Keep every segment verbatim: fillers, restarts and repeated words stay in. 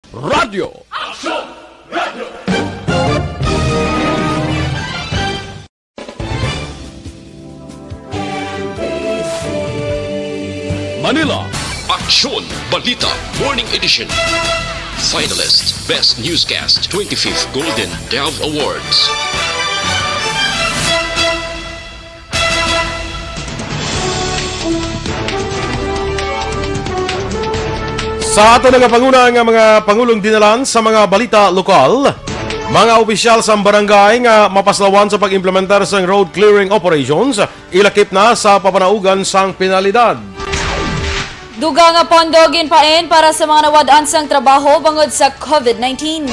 Radyo. Manila. Aksyon Balita Morning Edition. Finalist, Best Newscast, twenty-fifth Golden Dove Awards. Sa ato nagapanguna nga mga pangulong dinalan sa mga balita lokal, mga opisyal sa barangay nga mapaslawan sa pag-implementar sang road clearing operations, ilakip na sa papanaugan sang penalidad. Dugang nga pondo ginpain para sa mga nawad-an sang trabaho bangod sa covid nineteen.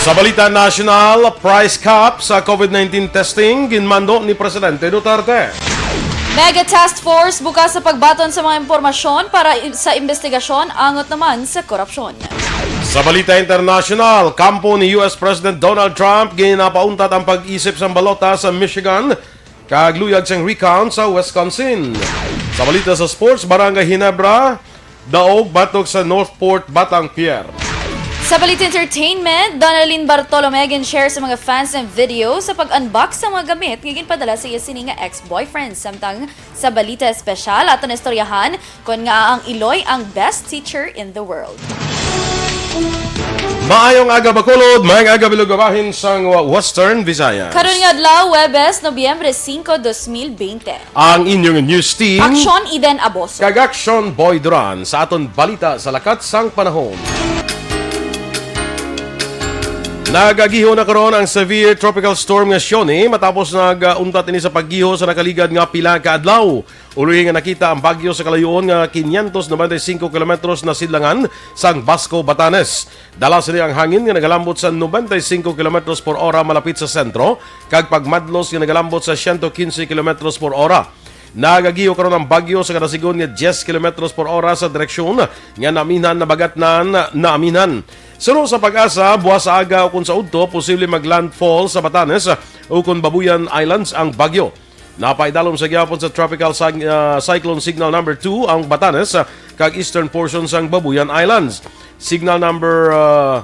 Sa balita nasyonal, price cap sa covid nineteen testing ginmando ni Presidente Duterte. Mega Task Force bukas sa pagbaton sa mga impormasyon para i-, sa investigasyon angot naman sa korupsyon. Sa balita internasyonal, kampo ni U S President Donald Trump ginapauntat ang pag-isip sang balota sa Michigan kag luyag sang recount sa Wisconsin. Sa balita sa sports, Barangay Ginebra daog batok sa Northport Batang Pier. Sa balita entertainment, Donalyn Bartolome gin-share sa mga fans ang video sa pag-unbox sa mga gamit nga ginpadala sa iya sini nga ex-boyfriend. Samtang sa balita espesyal, aton istoryahan kon ngaa ang iloy ang best teacher in the world. Maayong aga, Bacolod, maayong aga, Bilog, bahin sang Western Visayas. Karon nga adlaw, Huwebes, Nobyembre singko, dos mil bente. Ang inyong news team, Aksyon Eden Aboso. Kag Aksyon Boy Duran sa aton balita sa lakat sang panahon. Nagagiho na karon ang severe tropical storm nga Sione matapos nag-untat ini sa paggiho sa nakaligad nga pila ka adlaw. Uloy nga nakita ang bagyo sa kalayoon nga quinientos noventa y cinco kilometros na sidlangan sang Basco, Batanes. Dala sini ang hangin nga nagalambot sa noventa y cinco kilometros por ora malapit sa sentro, kag pagmadlos nga nagalambot sa siyento quince kilometros por ora. Nagagiho karon ang bagyo sa kadasigon nga diyes kilometros por ora sa direksyon nga naminhan nabagatnan naminhan. Suno sa PAGASA, buwas sa aga ukon sa udto, posible mag-landfall sa Batanes ukon Babuyan Islands ang bagyo. Napaidalom sa gihapon sa Tropical Cyg-, ah, Cyclone Signal Number Two ang Batanes, ah, kag eastern portion sang Babuyan Islands. Signal Number, ah,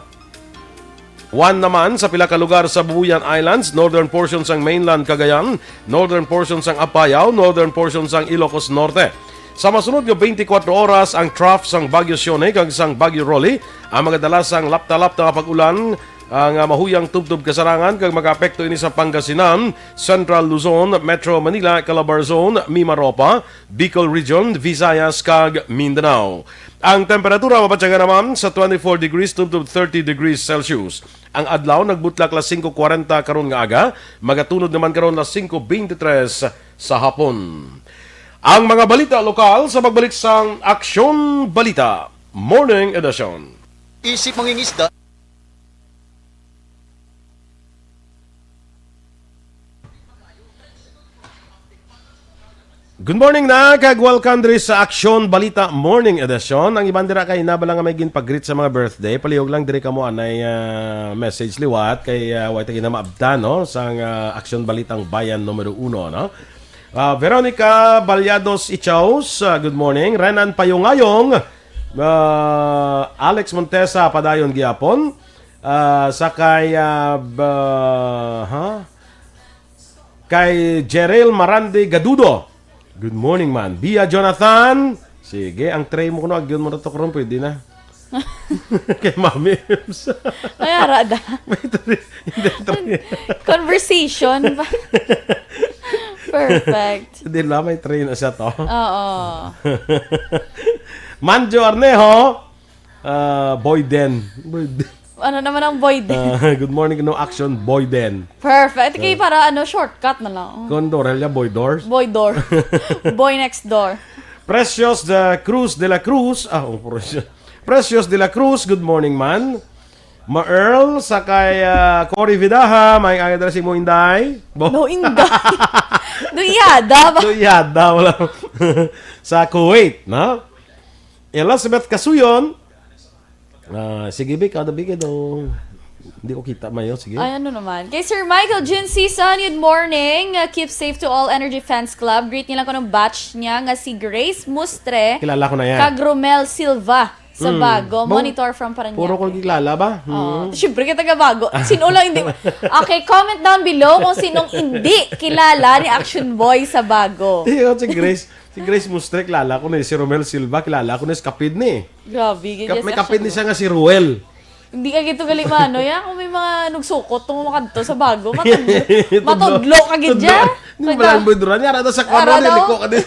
One naman sa pila ka lugar sa Babuyan Islands, northern portion sang mainland Cagayan, northern portion sang Apayao, northern portion sang Ilocos Norte. Sa masunod nga twenty-four oras, ang trough sang Bagyo Sione kag sang Bagyo Rolly ang magadala sang lapta-lapta nga pag-ulan, ah, nga mahuyang tubtob kasarangan kag makaapekto ini sa Pangasinan, Central Luzon, Metro Manila, Calabarzon, Mimaropa, Bicol Region, Visayas, kag Mindanao. Ang temperatura mabatyagan naman sa twenty-four degrees to, to thirty degrees Celsius. Ang adlaw nagbutlak las singko kwarenta karon nga aga, magatunod naman karon las singko beintitres sa hapon. Ang mga balita lokal sa pagbalik sang Aksyon Balita Morning Edition. Isip mangingisda. Good morning na, kag welcome diri sa Aksyon Balita Morning Edition. Ang iban dira kay nabala nga may ginpag-greet sa mga birthday. Palihog lang diri kamo anay, ah, message liwat kay, ah, way ta gina maabtan, no, sang, ah, Aksyon Balitang Bayan numero uno, no? Ah, Veronica Balyados Ichaus, ah, good morning. Renan Payungayong, ah, Alex Montesa, padayon gihapon. Ah, sa kay, ah, ba-, ha? Kay Jerel Marande Gadudo. Good morning, man. Bia Jonathan. Sige, ang tray mo kuno, agyon mo na to karon, pwede na. Kay Mami Ems. Ay, ara da. May tray. Hindi, tray. Conversation ba? Perfect. Hindi lang, may tray na siya to. Oo. Manjo Arnejo. Ah, Boy Den. Boy Den. Ano naman ang Boy Den? Ah, good morning, no action, Boy Den. Perfect. Kay para ano, shortcut na lang. Kung Dorel niya, Boy Doors. Boy Door. Boy next door. Precious the Cruz de la Cruz. Ah, oh, Precious. Precious de la Cruz, good morning, man. Ma Earl, sa kay, ah, Cory Vidaha, may aga dala si Mo Inday. Bo- No, Inday. No, Iyada ba? No, Iyada, wala. Sa Kuwait, no? Elizabeth Kasuyon, ah, sige, Bi, kada bigay daw. Hindi ko kita, Mayo. Sige. Ay, ano naman? Kay Sir Michael Jun Season, good morning. Uh, keep safe to all Energy Fans Club. Greet nila ko ng batch niya nga si Grace Mustre. Kilala ko na yan. Kag Romel Silva. Sa Mm. Bago, Bo-, monitor from Parañaque. Puro ko kilala ba? Oo. Mm. Siyempre, kita nga Bago. Sino lang hindi ma-, okay, comment down below kung sinong hindi kilala ni Action Boy sa Bago. Di, oh, si Grace, si Grace Mustre, kilala ko ni. Si Romel Silva, kilala ko ni. Si kapid ni. Grabe, Kap-, ganyan may si kapid Action ni siya Boy. Nga si Ruel. Hindi ka gito gali, mano, ya? Kung may mga nagsukot, tong makadto sa Bago, matudlo, Tudlo. matudlo ka gid Tudlo. dyan. Hindi Kaya mo lang budura niya, rata sa Ara kwarto, daw? niliko ka din.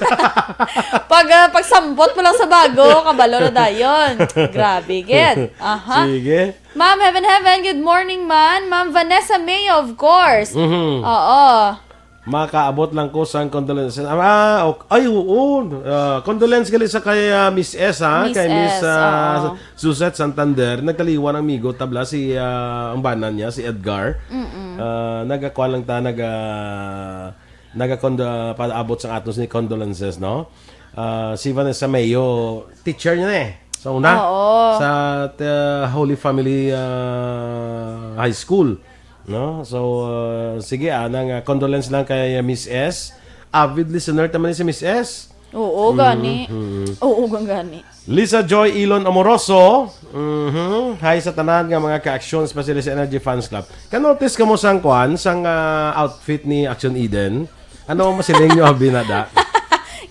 Pag, ah, pagsampot mo lang sa Bago, kabalo na dayon. Grabe, gid. Aha. Sige. Ma'am, heaven, heaven, good morning, man. Ma'am Vanessa May, of course. Mhm. Oo. Makaabot lang ko sang condolence. Ah, ok-, ay, oo. Ah, condolence gali sa kay, ah, Miss S, ha? Miss Kay Miss, S, ah, oo. Suzette Santander. Nagkaliwan ang migo, tabla si, ah, ang bana niya, si Edgar. Mm-mm. Ah, nagakuan lang ta, naga-, nagakondo-, paabot sa aton ni condolences, no? Ah, si Vanessa Mayo, teacher niya na eh. Sa una, Oo. sa, uh, Holy Family, uh, High School, no? So, uh, sige, anang, uh, condolence lang kay, uh, Miss S. Avid listener naman ni si Miss S. Oo, Mhm, gani. mhm. Oo, gan-, gani. Lisa Joy Elon Amoroso. Mhm. Hi sa tanan nga mga ka-aksyon, especially sa Energy Fans Club. Ka-notice ka mo sang kwan, sang, uh, outfit ni Action Eden? Ano ang masiling nyo, abi na da?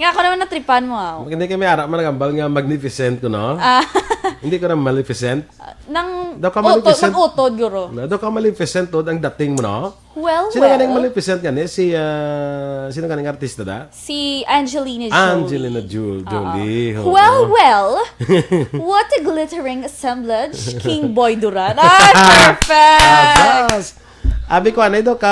Nga ako naman natripan mo, aw. Hindi kami ara man nagambal nga magnificent ko, no? Ah. Hindi ko na maleficent. Nang Daw ka utod, maleficent. Nang utod, guro. Na, daw ka maleficent, tod, ang dating mo, no? Well, Sino ganing well. maleficent gani? Si, ah, sino ganing artista da? Si Angelina Jolie. Angelina Jo-, Oo. Jolie, oo. Well, well. What a glittering assemblage, King Boy Duran. Ay, perfect! Abas! Abi ko, anay daw ka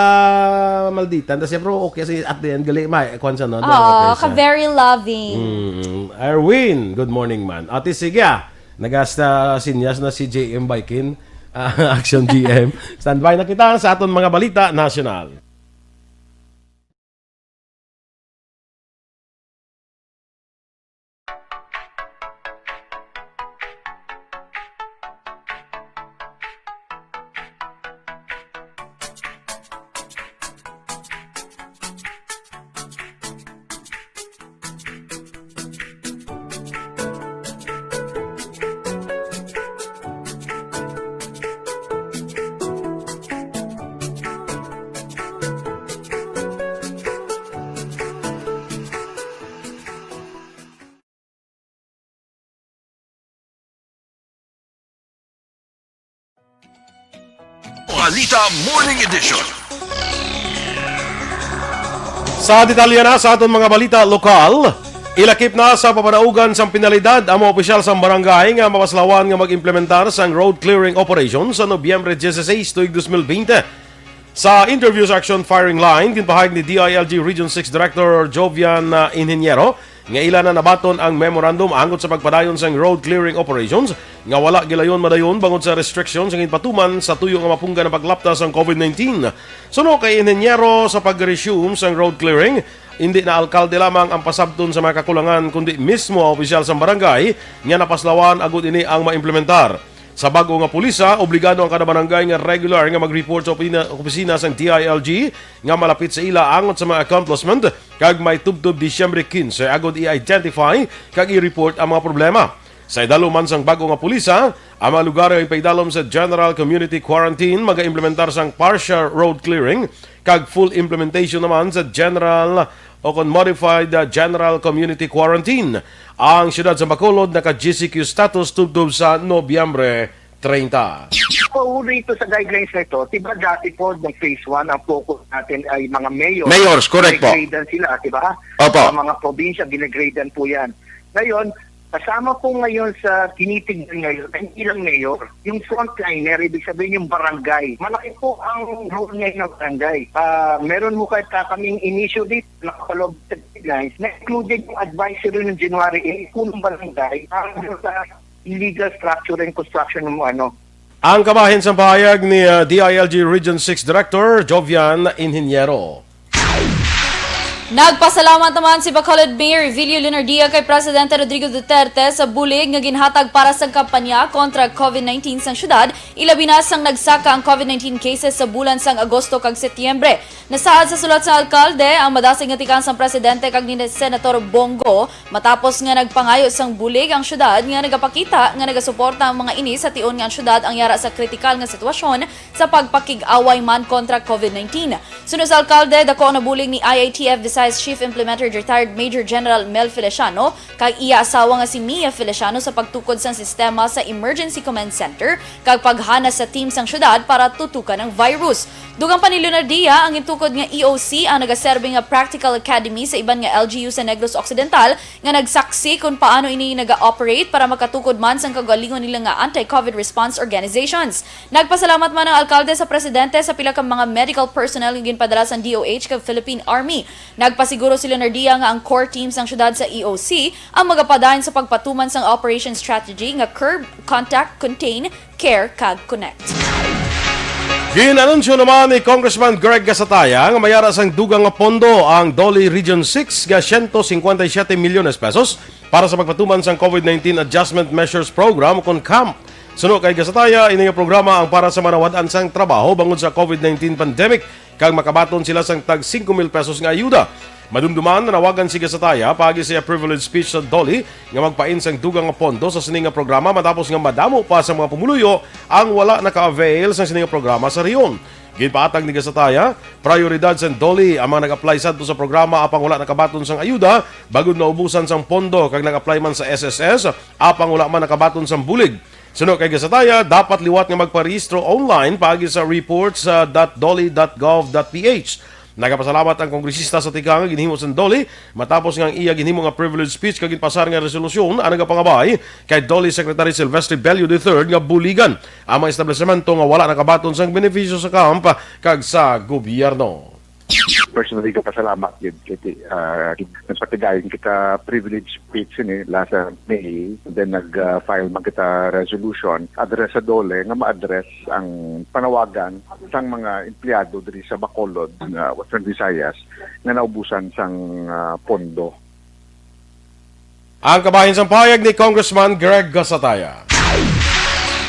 malditan. Tas siyempre, okay, si at the end, gali, may, kwan siya, no? Daw, Oo, okay siya. ka very loving. Mm, Erwin, good morning, man. Ate, sige, ah. Nagasta sinyas na si J M Baikin, ah, Action G M. Standby na kita sa aton mga balita nasyonal. Balita Morning Edition. Sa detalye na sa aton mga balita lokal, ilakip na sa papanaugan sang penalidad ang mga opisyal sang barangay nga mapaslawan nga mag-implementar sang road clearing operation sa Nobyembre dieciséis tuig dos mil veinte. Sa interview sa Action Firing Line, ginpahayag ni D I L G Region six Director Jovian, ah, Inhiniero nga ila na nabaton ang memorandum angot sa pagpadayon sang road clearing operations nga wala gilayon madayon bangod sa restrictions nga ginpatuman sa tuyo nga mapunggan ang paglapta sang covid nineteen. Suno kay Inhiniero, sa pag-resume sang road clearing, indi na alkalde lamang ang pasabton sa mga kakulangan, kundi mismo ang opisyal sang barangay nga napaslawan agud ini ang maimplementar. Sa bag-o nga pulisa, obligado ang kada barangay nga regular nga mag-report sa opina-, opisina sang D I L G nga malapit sa ila angot sa mga accomplishment, kag may tubtob Disyembre quince agud i-identify kag i-report ang mga problema. Sa idalom man sang bag-o nga pulisa, ang mga lugar nga ipaidalom sa General Community Quarantine magaimplementar sang partial road clearing, kag full implementation naman sa general o kon modified, uh, general community quarantine. Ang siyudad sa Bacolod naka G C Q status tubtob sa Nobyembre treinta. Paulo ito sa guidelines na ito, di ba dati po, nung phase one, ang focus natin ay mga mayor. Mayors, correct po. Dinigradean sila, di ba? Opo. Sa mga probinsya, dinigradean po yan. Ngayon, kasama po ngayon sa tinitignan ngayon ay hindi lang mayor, yung frontliner, ibig sabihin yung barangay. Malaki po ang role ngayon ng barangay. Ah, meron ho kaya kaming initiative, nakapaloob sa guidelines, na included yung advisory ng January eight, kung barangay, ah, sa illegal structure and construction ng ano. Ang kabahin sa pahayag ni, ah, D I L G Region six Director Jovian Inhiniero. Nagpasalamat naman si Bacolod Mayor Evilio Lunardia kay Presidente Rodrigo Duterte sa bulig nga ginhatag para sa kampanya kontra COVID nineteen sang syudad, ilabi na sang nagsaka ang COVID nineteen cases sa bulan sang Agosto kag Setyembre. Nasaad sa sulat sa alkalde ang madasig nga tikang sang presidente kag ni Senator Bong Go, matapos nga nagpangayo sang bulig ang syudad nga nagapakita nga nagasuporta ang mga ini sa tion nga ang syudad ang yara sa kritikal nga sitwasyon sa pagpakig-away man kontra COVID nineteen. Suno sa alkalde, dako ang nabulig ni I A T F Visayas Chief Implementer Retired Major General Mel Feliciano kag iya asawa nga si Mia Feliciano sa pagtukod sang sistema sa Emergency Command Center kag paghanas sa team sang syudad para tutukan ang virus. Dugang pa ni Lunardia, ang gintukod nga E O C ang nagaserbi nga practical academy sa iban nga L G U sa Negros Occidental nga nagsaksi kon paano ini naga-operate para makatukod man sang kaugalingon nila nga anti-COVID response organizations. Nagpasalamat man ang alkalde sa presidente sa pila ka mga medical personnel nga ginpadala sang D O H kag Philippine Army. Nagpasiguro si Lunardia nga ang core team sang syudad sa E O C ang magapadayon sa pagpatuman sang operation strategy nga curb, contact, contain, care, kag connect. Gin-anunsyo naman ni Congressman Greg Gasataya nga mayara sang dugang nga pondo ang DOLE Region six nga siyento cincuenta y siete milyones pesos para sa pagpatuman sang COVID nineteen Adjustment Measures Program, kon CAMP. Suno kay Gasataya, ini nga programa ang para sa manawad-an sang trabaho bangod sa COVID nineteen pandemic, kag makabaton sila sang tag singko mil pesos nga ayuda. Madumduman, nanawagan si Gasataya paagi sa iya privilege speech sa DOLE nga magpain sang dugang nga pondo sa sini nga programa, matapos nga madamo pa sa mga pumuluyo ang wala naka-avail sa sini nga programa sa rehiyon. Ginpaatag ni Gasataya, prioridad sang DOLE ang mga nag-apply sadto sa programa apang wala nakabaton sang ayuda, bangod naubusan sang pondo, kag nag-apply man sa S S S apang wala man nakabaton sang bulig. Suno kay Gasataya, dapat liwat nga magparehistro online paagi sa reports dot dole dot gov dot ph. Nagapasalamat ang kongresista sa tikang nga ginhimo sang DOLE matapos nga ang iya ginhimo nga privilege speech kag ginpasar nga resolusyon ang nagapangabay kay DOLE Secretary Silvestre Bello the third nga buligan ang mga establisemento nga wala nakabaton sang benepisyo sa CAMP kag sa gobyerno. Personally, kapasalamat gyud kay ti-, ah, nagpatigayon kita privilege speech ini last, ah, May, then nag, ah, file man kita resolution address sa DOLE nga ma-address ang panawagan sang mga empleyado diri sa Bacolod, ah, Western Visayas, nga naubusan sang, ah, pondo. Ang kabahin sang pahayag ni Congressman Greg Gasataya.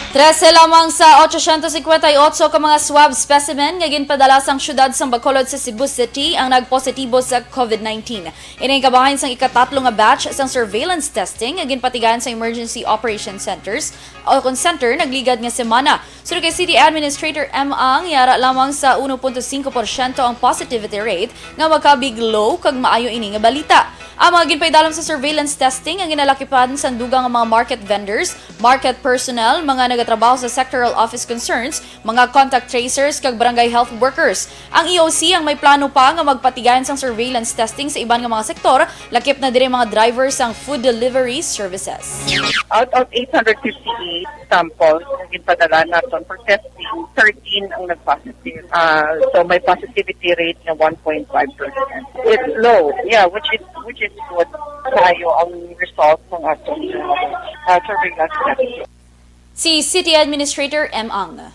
Trese lamang sa ochocientos cincuenta y ocho ka mga swab specimen nga ginpadala sang siyudad sang Bacolod sa Cebu City ang nagpositibo sa COVID nineteen. Ini ang kabahin sang ikatatlo nga batch sang surveillance testing nga ginpatigayon sa Emergency Operation Centers o kon center nagligad nga semana. Suno kay City Administrator M. Ang, yara lamang sa uno punto singko porsyento ang positivity rate nga makabig low kag maayo ini nga balita. Ang mga ginpaidalom sa surveillance testing ang ginalakipan sang dugang nga mga market vendors, market personnel, mga nagatrabaho sa sectoral office concerns, mga contact tracers, kag barangay health workers. Ang E O C ang may plano pa nga magpatigayon sang surveillance testing sa iban nga mga sektor, lakip na diri mga driver sang food delivery services. Out of eight hundred fifty-eight samples na ginpadala naton for testing, thirteen ang nag-positive. Ah, so may positivity rate na one point five percent. It's low, yeah, which is, which is good. Tayo ang result ng ating, ah, surveillance testing. Si City Administrator M. Ang.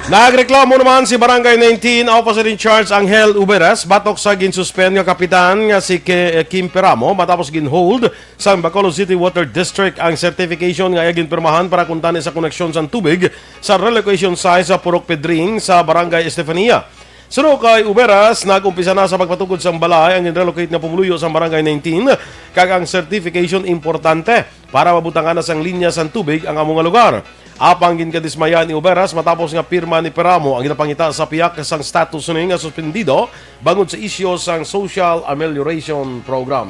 Nagreklamo naman si Barangay nineteen Officer in Charge Angel Uberas batok sa ginsuspend nga kapitan nga si Ke-, Kim Peramo matapos ginhold sa Bacolod City Water District ang certification nga iya ginpirmahan para kuntani sa koneksyon sang tubig sa relocation site sa Purok Pedring sa Barangay Estefania. Suno kay Uberas, nag-umpisa na sa pagpatukod sang balay ang ginrelocate nga pumuluyo sang Barangay nineteen, kag ang certification importante para mabutangan na sang linya sang tubig ang amo nga lugar. Apang ginkadismaya ni Uberas matapos nga pirma ni Peramo ang ginapangita sa pihak sang status sini nga suspendido bangod sa isyu sang Social Amelioration Program.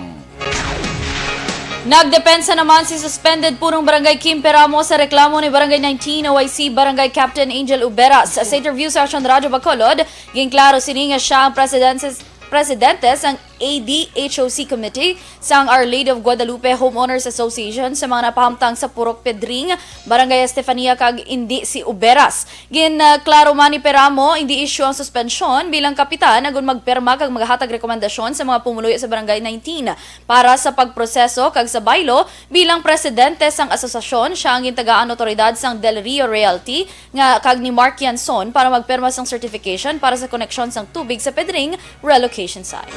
Nagdepensa naman si suspended punong Barangay Kim Peramo sa reklamo ni Barangay nineteen O I C Barangay Captain Angel Uberas. Sa interview sa Aksyon Radyo Bacolod, ginklaro sini nga siya ang presidente, presidente sang A D H O C Committee sang Our Lady of Guadalupe Homeowners Association sa mga napahamtang sa Purok Pedring, Barangay Estefania, kag indi si Uberas. Gin, ah, klaro man ni Peramo, indi isyu ang suspensyon bilang kapitan agon magpirma kag maghatag rekomendasyon sa mga pumuluyo sa Barangay nineteen para sa pagproseso kag sa baylo. Bilang presidente sang asosasyon, siya ang gintagaan awtoridad sang Del Rio Realty nga kag ni Mark Yanson para magpirma sang certification para sa koneksyon sang tubig sa Pedring relocation site.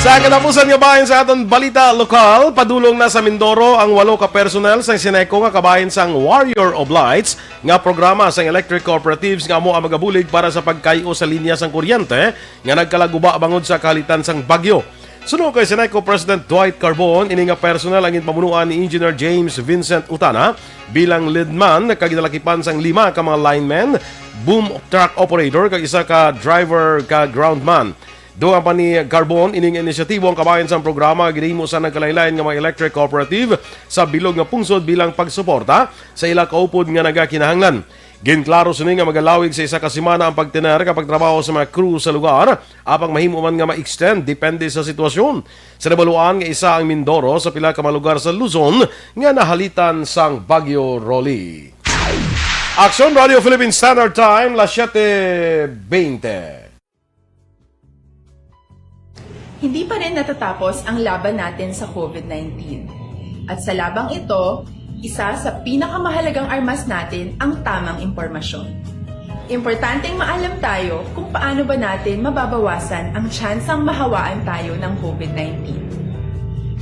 Sa katapusan nga bahin sa aton balita lokal, padulong na sa Mindoro ang walo ka personnel sang Sineco nga kabahin sang Warrior of Lights nga programa sang electric cooperatives nga amo ang magabulig para sa pagkay-o sa linya sang kuryente nga nagkalaguba bangod sa kahalitan sang bagyo. Suno kay Sineco President Dwight Carbon, ini nga personnel ang ginpamunuan ni Engineer James Vincent Utana bilang lead man kag ginalakipan sang lima ka mga linemen, boom truck operator kag isa ka driver kag groundman. Dugang pa ni Carbon, ini nga inisyatibo ang kabahin sang programa nga ginahimo sa nagkalain-lain nga mga electric cooperative sa bilog nga pungsod bilang pagsuporta sa ila kaupod nga nagakinahanglan. Ginklaro sini nga magalawig sa isa ka semana ang pagtener kag pagtrabaho sa mga crew sa lugar, apang mahimo man nga ma-extend depende sa sitwasyon. Sa nabaluan nga isa ang Mindoro sa pila ka mga lugar sa Luzon nga nahalitan sang Bagyo Rolly. Aksyon Radio Philippine Standard Time, las siete veinte. Hindi pa rin natatapos ang laban natin sa COVID nineteen. At sa labang ito, isa sa pinakamahalagang armas natin ang tamang impormasyon. Importanteng maalam tayo kung paano ba natin mababawasan ang tsansang mahawaan tayo ng COVID nineteen.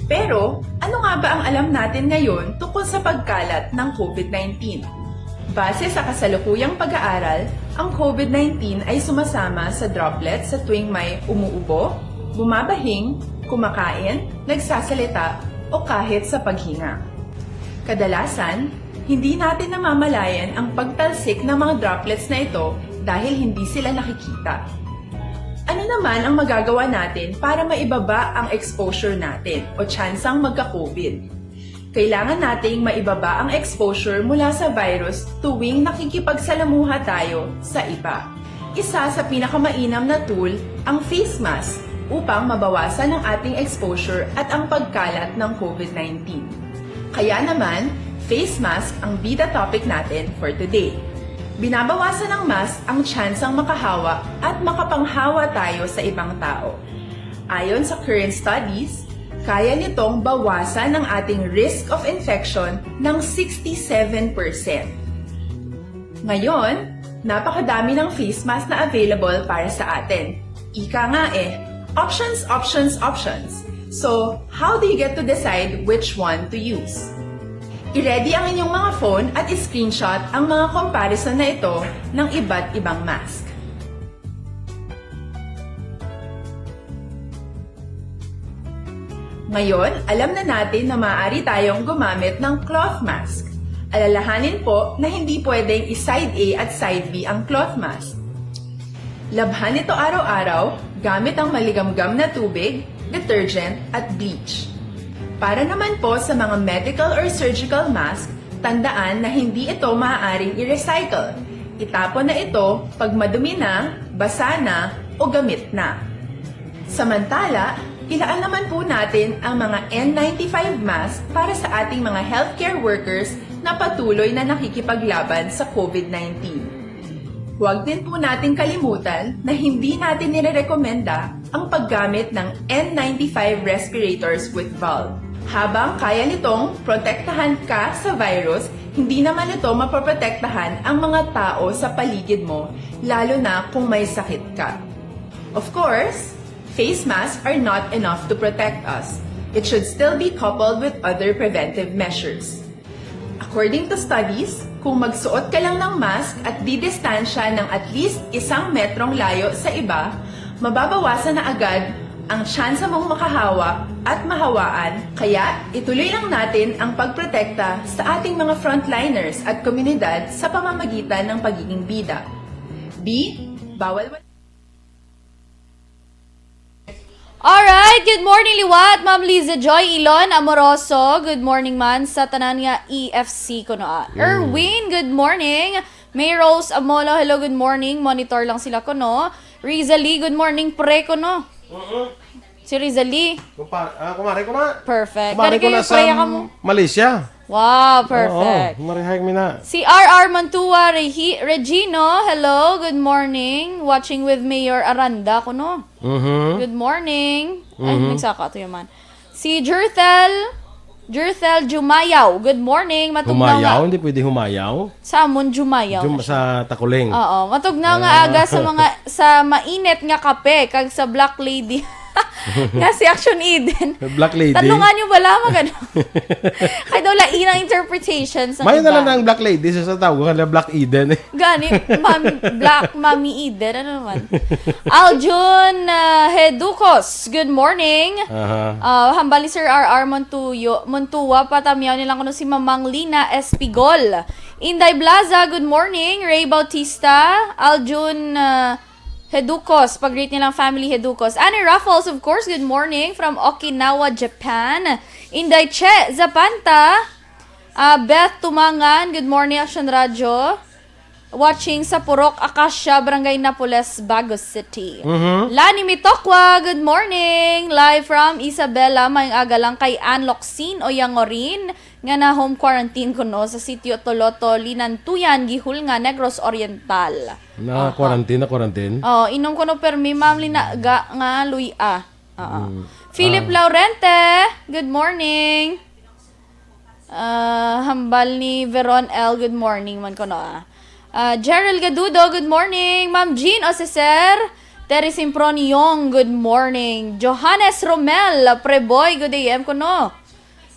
Pero, ano nga ba ang alam natin ngayon tungkol sa pagkalat ng COVID nineteen? Base sa kasalukuyang pag-aaral, ang COVID nineteen ay sumasama sa droplets sa tuwing may umuubo, bumabahing, kumakain, nagsasalita, o kahit sa paghinga. Kadalasan, hindi natin namamalayan ang pagtalsik ng mga droplets na ito dahil hindi sila nakikita. Ano naman ang magagawa natin para maibaba ang exposure natin o tsansang magka-COVID? Kailangan nating maibaba ang exposure mula sa virus tuwing nakikipagsalamuha tayo sa iba. Isa sa pinakamainam na tool ang face mask upang mabawasan ang ating exposure at ang pagkalat ng COVID nineteen. Kaya naman, face mask ang bida topic natin for today. Binabawasan ng mask ang tsansang makahawa at makapanghawa tayo sa ibang tao. Ayon sa current studies, kaya nitong bawasan ang ating risk of infection ng sixty-seven percent. Ngayon, napakadami ng face mask na available para sa atin. Ika nga eh, options, options, options. So, how do you get to decide which one to use? I-ready ang inyong mga phone at i-screenshot ang mga comparison na ito ng iba't ibang mask. Ngayon, alam na natin na maaari tayong gumamit ng cloth mask. Alalahanin po na hindi pwedeng i-side A at side B ang cloth mask. Labhan ito araw-araw gamit ang maligamgam na tubig, detergent, at bleach. Para naman po sa mga medical or surgical mask, tandaan na hindi ito maaaring i-recycle. Itapon na ito pag madumi na, basa na, o gamit na. Samantala, ilaan naman po natin ang mga N ninety-five mask para sa ating mga healthcare workers na patuloy na nakikipaglaban sa COVID nineteen. Huwag din po nating kalimutan na hindi natin nirerekomenda ang paggamit ng N ninety-five respirators with valve. Habang kaya nitong protektahan ka sa virus, hindi naman ito mapoprotektahan ang mga tao sa paligid mo, lalo na kung may sakit ka. Of course, face masks are not enough to protect us. It should still be coupled with other preventive measures. According to studies, kung magsuot ka lang ng mask at didistansya ng at least isang metrong layo sa iba, mababawasan na agad ang tsansa mong makahawa at mahawaan, kaya ituloy lang natin ang pagprotekta sa ating mga frontliners at komunidad sa pamamagitan ng pagiging bida. B, bawal wal- Alright, good morning liwat, Ma'am Liza Joy Ilon Amoroso. Good morning man sa tanan nga E F C kuno, ah. Mm. Erwin, good morning. May Rose Amolo, hello, good morning. Monitor lang sila ko, no? Rizali, good morning, pre ko, no? Si Rizali. Kumpa-, ah, kumare ko na. Perfect. Kumare ko na sa Malaysia. Wow, perfect. Oo, kumare, hi, Mina. Si R R Mantua Rehi-, Regino, hello, good morning. Watching with Mayor Aranda ko, no? Mhm. Good morning. Ay, Mhm. nagsaka to yung man. Si Jerthel, Jerthel Jumayaw, good morning. Matugnaw nga. Humayaw? Hindi pwede humayaw? Sa amon, Jumayaw Jum-, na siya. Sa Takuling. Oo, matugnaw nga Ah. aga sa mga, sa mainit nga kape, kag sa Black Lady. Nga si Action Eden. Black Lady? Tanungan nyo ba lamang, ano? Kay daw lain ang interpretation sa May na lang iba. Ang Black Lady sa, sa tawag nga Black Eden, eh. Gani, Ma'am Black, Mami Eden, ano naman? Aljun, ah, Heducos, good morning. Aha. Ah, hambal ni Sir R R Montuyo, Montua, patamyaw nilang kuno si Mamang Lina Espigol. Inday Blaza, good morning. Ray Bautista, Aljun, ah, Heducos, pag-greet nilang family Heducos. Annie Raffles, of course, good morning from Okinawa, Japan. Inday Che Zapanta, ah, Beth Tumangan, good morning, Action Radio. Watching sa Purok Acacia, Barangay Napoles, Bago City. Mhm. Lani Mitokwa, good morning. Live from Isabela, maayong aga lang kay Ann Locsin Oyangorin, nga na home quarantine kuno sa sitio Toloto, Linantuyan, Guihulngan, Negros Oriental. Na Aha. quarantine, na quarantine? Oh, inom kuno permi, ma'am, linaga nga luya. Oo. Mm. Philip Ah. Laurente, good morning. Ah, hambal ni Veron L, good morning man kuno, ah. Ah, Gerald Gadudo, good morning. Ma'am Jean Oseser, Terry Simpron Yong, good morning. Johannes Romel, Preboy, good A M kuno.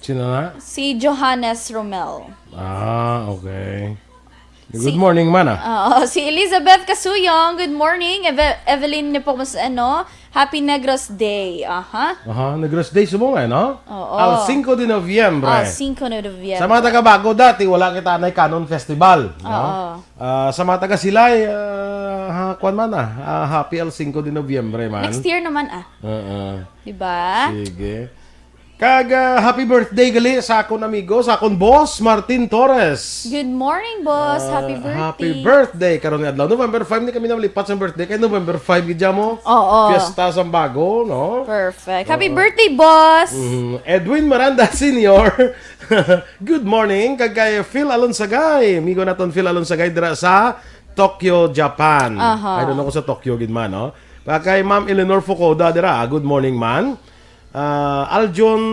Sino na? Si Johannes Romel. Ah, okay. Good Si morning, mana. Oo, si Elizabeth Kasuyong, good morning. Eve-, Evelyn Nepomuceno, Happy Negros Day. Aha. Aha, Negros Day subong, eh, no? Oo. Al cinco de Noviembre. Al cinco de Noviembre. Sa mga taga Bago dati, wala kita anay Canon Festival, no? Oo. Ah, sa mga taga Silay, ah, ha, kwan man, ah, ah, happy Al cinco de Noviembre, man. Next year naman, ah. Oo. Diba? Sige. Kag, ah, happy birthday gali sa akon amigo, sa akon boss, Martin Torres. Good morning, boss. Ah, Happy birthday. Happy birthday karon nga adlaw. November five ni kami namalipat sa birthday kay November five gid mo. Oo. Fiesta sa Bago, no? Perfect. Happy Oo. birthday, boss. Mhm. Edwin Miranda Senior. Good morning. Kag kay Phil Alonsagay. Amigo naton Phil Alonsagay dira sa Tokyo, Japan. Aha. I don't know kung sa Tokyo gid man, no? Kag kay Ma'am Eleanor Fukuda dira. Good morning, man. Ah, Aljon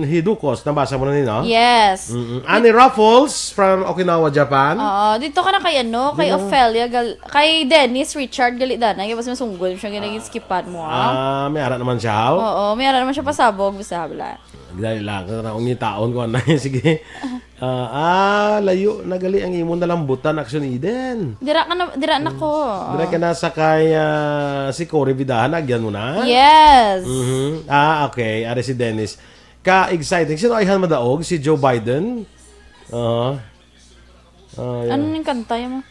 Hidukos, nabasa mo na ni, no? Yes. Mm-mm. Annie Raffles from Okinawa, Japan. Oo, dito ka na kay ano, kay Dino? Ophelia, gal-, kay Dennis Richard, gali dana, kay mas masunggol siya, ginagin skipan mo, ah. Ah, may ara naman siya, haw? Oo, may ara naman siya pasabog, basta bala. Dali lang, kung ngitaon ko, ano, sige. Ah, ah, layo na gali ang imo nalambutan, Action Eden. Dira ka na, dira na ko. Dira ka na sa kay, ah, si Cory Vidahan, agyan mo na? Yes. Mhm. Ah, okay. Ari si Dennis. Ka-exciting. Sino ayhan madaog? Si Joe Biden? Oo. Ah, yeah. Ano yung kanta mo?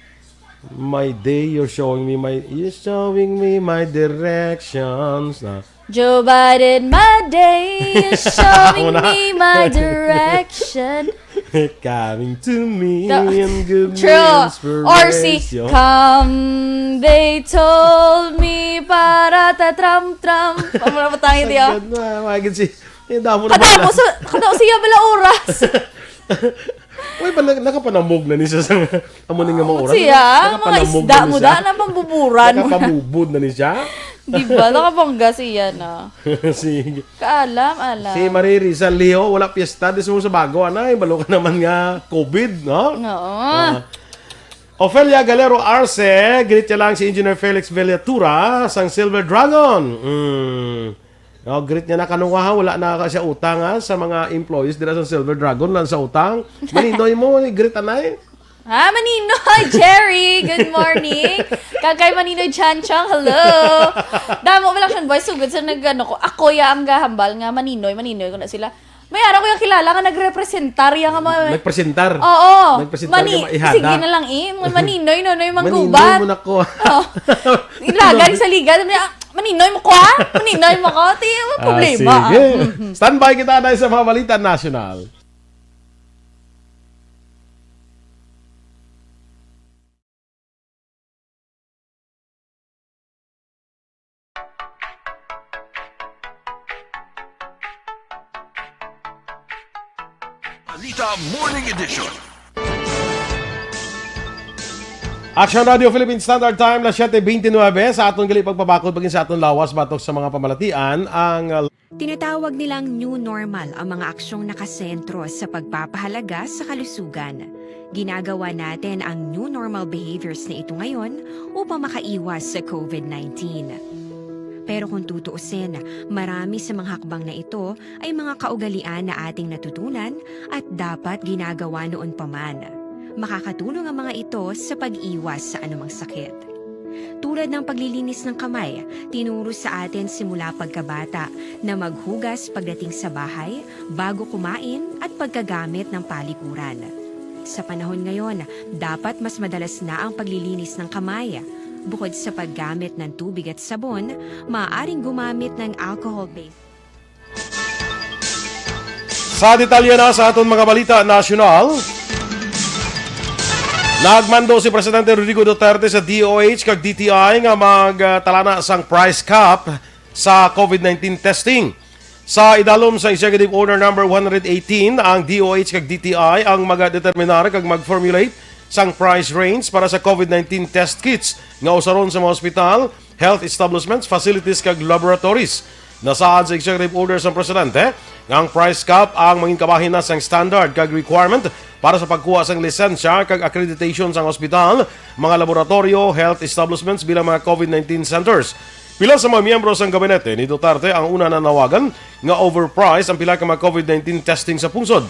My day, you're showing me my, you're showing me my directions. Na. Joe Biden, my day, you're showing Amo na. me my direction. Coming to me Ta- in good True. Or si inspiration. Come, they told me, para ta tram tram. Amo na matangit, di, oh. Sagad na, magid si, eh, damo na Kada bala. Mo sa, kada siya bala oras. Uy, ba, nag-, nakapanamog na ni siya sa, amo ni nga mga Oh, oras. Siya, mga Nakapanamog isda na ni mo, siya. Da, na pambuburan mo na. Nakapamubod na ni siya. Di ba? Nakabangga siya na. Sige. Kaalam, alam. Si Marie Rizal Leo, wala piyesta, di mo sa Bago, anay. Balo ka naman nga COVID, no? Oo. Ah. Ofelia Galero Arce, greet niya lang si Engineer Felix Villatura sang Silver Dragon. Mm. Oh, greet niya na kanunga, ha, wala na ka siya utang, ha, sa mga employees dira sa Silver Dragon, lang sa utang. Maninoy mo, greet anay. Ha, Maninoy, Jerry, good morning. Kag kay Maninoy Chan Chang, hello. Damo ba lang siya, boy, sugod sa nag-, ano ko, ako ya ang gahambal nga Maninoy, Maninoy ko na sila. May araw ko yung kilala nga nagrepresentar ya nga mga Nagpresentar. Oo. Nagpresentar Mani-, ka maihada. Sige na lang, eh. Maninoy, Nonoy, Maninoy Manggubat. Mo na ko. Oh. Ilagan sa liga. Sabi niya, "Ah, Maninoy mo ko, ha? Maninoy mo ko." Ti, may Ah, problema, sige. Ah. Standby kita na sa mga balita national. Balita Morning Edition. Action Radio Philippine Standard Time, las siete veintinueve. Sa aton gali pagpabakod pagin sa aton lawas batok sa mga pamalatian, ang, uh, Tinatawag nilang new normal ang mga aksyong nakasentro sa pagpapahalaga sa kalusugan. Ginagawa natin ang new normal behaviors na ito ngayon upang makaiwas sa covid nineteen. Pero kung tutuusin, marami sa mga hakbang na ito ay mga kaugalian na ating natutunan at dapat ginagawa noon pa man. Makakatulong ang mga ito sa pag-iwas sa anumang sakit. Tulad ng paglilinis ng kamay, tinuro sa atin simula pagkabata na maghugas pagdating sa bahay, bago kumain at pagkagamit ng palikuran. Sa panahon ngayon, dapat mas madalas na ang paglilinis ng kamay. Bukod sa paggamit ng tubig at sabon, maaaring gumamit ng alcohol-based Sa detalye na sa aton mga balita nasyonal, nagmando si Presidente Rodrigo Duterte sa D O H kag D T I nga magtalana sang price cap sa covid nineteen testing. Sa idalom sa Executive Order Number one hundred eighteen, ang D O H kag D T I ang magadeterminar kag mag-formulate sang price range para sa covid nineteen test kits nga usaron sa mga ospital, health establishments, facilities, kag laboratories. Nasaad sa executive order sang presidente nga ang price cap ang mangin kabahin na sang standard kag requirement para sa pagkuha sang lisensya kag accreditation sang ospital, mga laboratorio, health establishments bilang mga covid nineteen centers. Pila sa mga miyembro sang gabinete ni Duterte ang una nanawagan nga overpriced ang pila ka mga covid nineteen testing sa pungsod.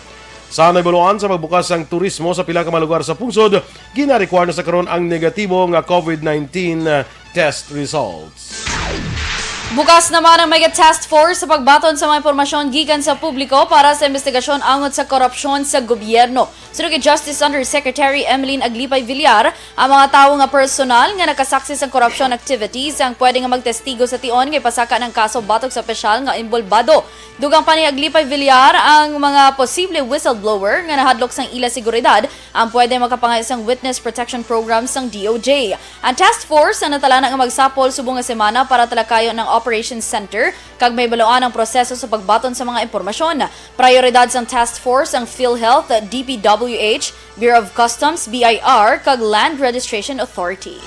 Sa nahibaloan, sa pagbukas sang turismo sa pila ka mga lugar sa pungsod, gina-require na sa karon ang negatibo nga covid nineteen test results. Bukas naman ang mega task force sa pagbaton sa mga impormasyon gikan sa publiko para sa investigasyon angot sa korupsyon sa gobyerno. Suno kay Justice Undersecretary Emeline Aglipay Villar, ang mga tawo nga personal nga nakasaksi sa korupsyon activities ang pwede nga magtestigo sa tion nga ipasaka ng kaso batok sa opisyal nga inbolbado. Dugang pa ni Aglipay Villar, ang mga posible whistleblower nga nahadlok sang ila seguridad ang pwede makapangayo sang witness protection program sang D O J. Ang task force ang natalana nga magsapol subong nga semana para talakayon ang operations center kag mahibaluan ang proseso sa pagbaton sa mga impormasyon. Prayoridad sang task force ang PhilHealth, D P W H, Bureau of Customs, B I R, kag Land Registration Authority.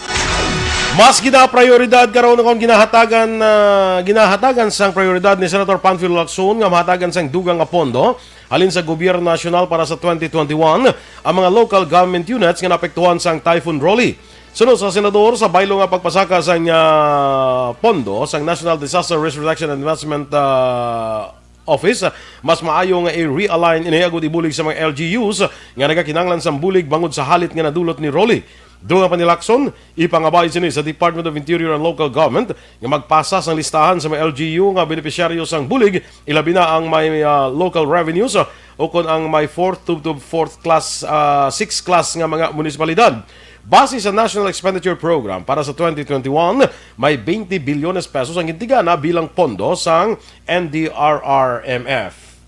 Mas ginaprayoridad karon ang ginahatagan, ah, ginahatagan sang prayoridad ni Senator Panfilo Lacson nga mahatagan sang dugang nga pondo halin sa gobyerno nasyonal para sa twenty twenty-one ang mga local government units nga naapektuhan sang Typhoon Rolly. Suno sa senador, sa baylo nga pagpasaka sang, ah, pondo sang National Disaster Risk Reduction and Investment, ah, Office, mas maayo nga i-realign ini agud ibulig sa mga L G Us nga nagakinahanglan sang bulig bangod sa halit nga nadulot ni Rolly. Dugang pa ni Lacson, ipangabay sini sa Department of Interior and Local Government nga magpasa sang listahan sa mga L G U nga benepisyaryo sang bulig, ilabi na ang may, ah, local revenues, ah, ukon ang may fourth to, to fourth class, ah, sixth class nga mga munisipalidad. Base sa National Expenditure Program para sa twenty twenty-one, may twenty bilyones pesos ang gintigana bilang pondo sang N D R R M F.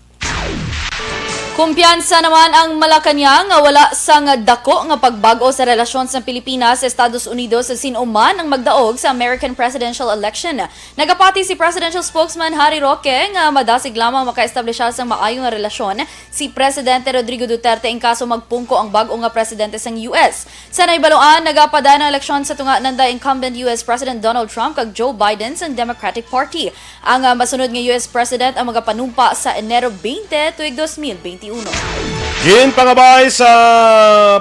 Kumpiyansa naman ang Malacañang nga wala sang dako nga pagbag-o sa relasyon sa Pilipinas sa Estados Unidos sa sin-o man ang magdaog sa American presidential election. Nagapati si presidential spokesman Harry Roque nga madasig lamang makaestablishar sang maayo nga relasyon si Presidente Rodrigo Duterte in kaso magpungko ang bag-o nga presidente sang U S. Sa nahibaluan, nagapadayon ang eleksyon sa tunga nanday incumbent U S President Donald Trump kag Joe Biden sang Democratic Party. Ang, ah, masunod nga U S President ang magapanumpa sa Enero twenty tuig dos mil benti uno. Ginpangabay sa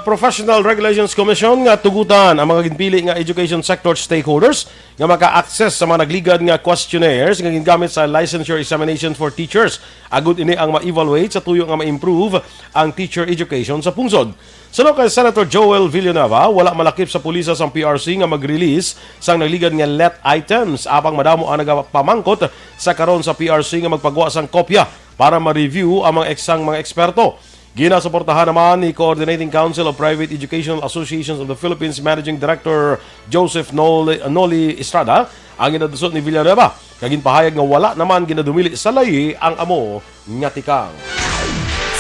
Professional Regulations Commission nga tugutan ang mga ginpili nga education sector stakeholders nga maka-access sa mga nagligad nga questionnaires nga gingamit sa licensure examination for teachers, agud ini ang ma-evaluate sa tuyo nga ma-improve ang teacher education sa pungsod. Suno kay Senator Joel Villanueva, wala malakip sa pulisa sang P R C nga mag-release sang nagligad nga let items, apang madamo ang nagapamangkot sa karon sa P R C nga magpagwa sang kopya para ma-review ang mga eksang mga eksperto. Ginasuportahan naman ni Coordinating Council of Private Educational Associations of the Philippines Managing Director Joseph Noli, Noli Estrada ang ginadusot ni Villanueva, kag ginpahayag nga wala naman ginadumili sa layi ang amo nga tikang.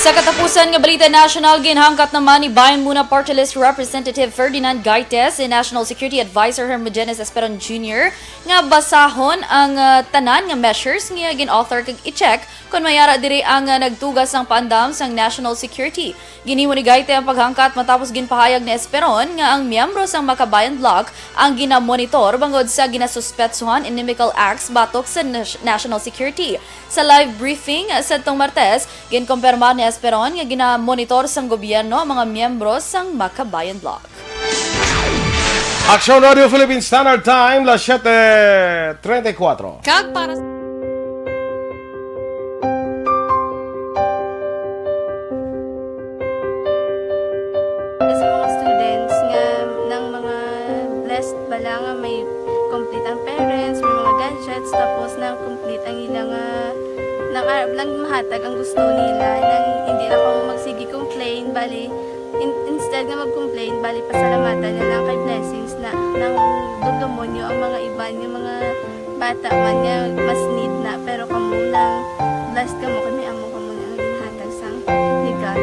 Sa katapusan nga balita nasyonal, ginhangkat naman ni Bayan Muna Party List Representative Ferdinand Gaites si National Security Advisor Hermogenes Esperon Junior nga basahon ang, ah, tanan nga measures nga gin-author kag i-check kon may ara diri ang, ah, nagtuga sang paandam sang national security. Ginhimo ni Gaite ang paghangkat matapos ginpahayag ni Esperon nga ang miyembro sang Makabayan Bloc ang ginamonitor bangod sa ginasuspetsuhan inimical acts batok sa nas-, national security. Sa live briefing sadtong Martes, ginkumpirma ni Esperon nga ginamonitor sang gobyerno ang mga miyembro sang Makabayan Bloc. Aksyon Radio Philippine Standard Time, las siete treinta y cuatro. Kag para sa Sa mga students nga nang mga blessed bala nga may complete ang parents, may mga gadgets, tapos nang complete ang ila nga nang, nang mahatag ang gusto nila, nang hindi na ko magsige complain, bali, in- instead nga mag-complain, bali, pasalamatan na lang kay blessings na nang dumdumo nyo ang mga iban nga mga bata man nga mas need na, pero kamo nang blessed kamo kay may amo kamo na nga ginhatag sang ni God.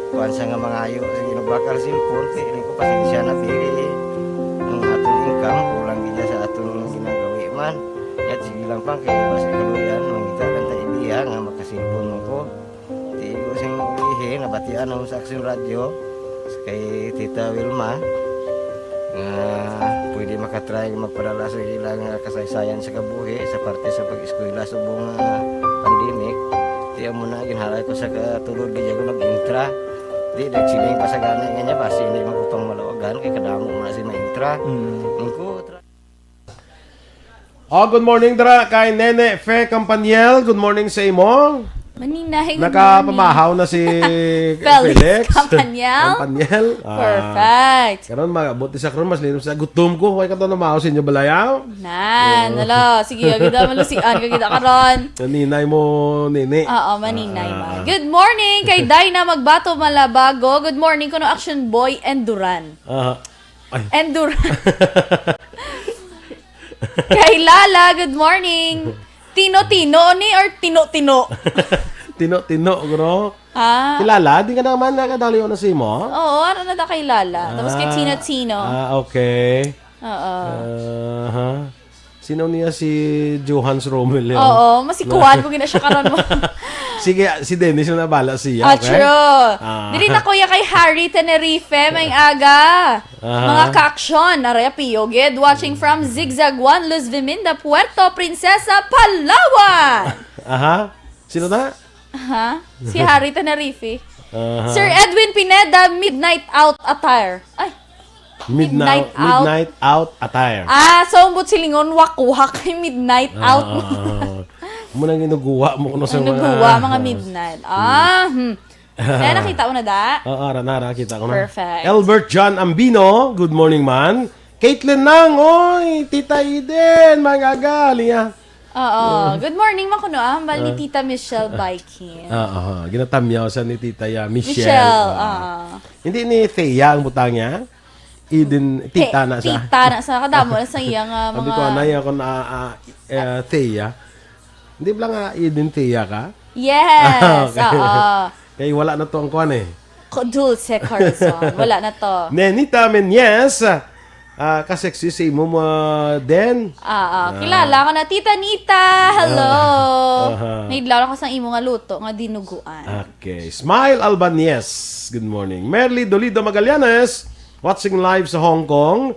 Kuan sa nga mangayo, sige, nagbakal cellphone, kay ini ko pasensya na, dili ang aton income, kulang gid sa aton ginagawi man. Yat, sige lang pang, kay basi kaluyan, mangita lang ta idea nga makasilpon mo ko. Di ko sing ulihi, nabatian ako sa Aksyon Radio, sa kay Tita Wilma, nga pwede makatry nga magpadala sa ilang, ah, kasaysayan sa kabuhi sa parte sa pag-eskwela subong, ah, pandemic. Di amo na, ginhalay ko sa katulod, di ako nag-intra. Di, nagsiling pa sa gani nga niya, basi hindi magupang malawagan, kay kadamo mo na si maintra. Mm. Ang kutra. Oh, good morning dira kay Nene Fe Campaniel. Good morning sa imo. Maninay, good morning. Nakapamahaw na si Felix Felix Campaniel. Campaniel. Ah, Perfect. Karon, mag-abot sa karon, mas linom sa gutom ko. Way ka to namahaw sa inyo balayaw? Nan, Oh. Hala. Sige, agad na malusian ka kita karon. Maninay mo, Nene. Oo, maninay Ah. man. Good morning kay Dyna Magbato Malabago. Good morning, kuno Action Boy and Duran. Aha. Ay. And Duran. Kay Lala, good morning. Tino-tino ni or tino-tino? Tino-tino, bro. Ah. Kilala? Di ka naman nakadali na sa imo? Oo, ano na da kay Lala? Tapos kay Ah. Tino-tino. Ah, okay. Oo. Aha. Sino niya si Johannes Romel yun? Oo, masikuan ko gina siya karon mo. Sige, si Dennis na nabala siya, Ah, okay? True. Ah. Dili na kuya kay Harry Tenerife, may aga. Aha. Mga ka-aksyon, aray, apiyogid. Watching from Zigzag One, Luz Viminda, Puerto Princesa, Palawan! Aha. Sino na? Aha. Si Harry Tenerife. Aha. Sir Edwin Pineda, Midnight Out Attire. Ay. Midnight Midnight out? Midnight Out Attire. Ah, so, ambot silingon, wakuha kay Midnight Ah, Out. ah, ah. Muna ginuguwa mo kuno sa Ang mga naguwa, mga midnight. Hmm. Ah, hmm. Kaya nakita mo na, da? Oo, ara na, ara, kita ko na. Perfect. Albert John Ambino, good morning, man. Caitlin Nang, oy, Tita Eden, mga aga, liya. Oo. Oo. Good morning, makuno, ah. Hambal ni Ah. Tita Michelle Baikin. Ah, aha. Ginatamyaw sa ni Tita ya, Michelle. Michelle, Ah. oo. Hindi ni Thea ang butang niya? Eden, tita Te-, na sa. Tita na sa. Kadamo na sa iya nga Sabi ko, mga anay ako na, ah, eh, Thea. Hindi ba nga Eden Thea ka? Yes, Ah, okay. oo. Kay wala na to ang kuwan eh. Ko-, Dulce Corazon. Wala na to. Nenita Menyes, ah, ka-sexy sa imo mo, Den. Ah, ah, Ah. kilala ko na. Tita Nita, hello. Ah. Aha. Naidlaw ako sa imo nga luto nga dinuguan. Okay. Smile Albanese, good morning. Merly Dolido Magallanes, watching live sa Hong Kong.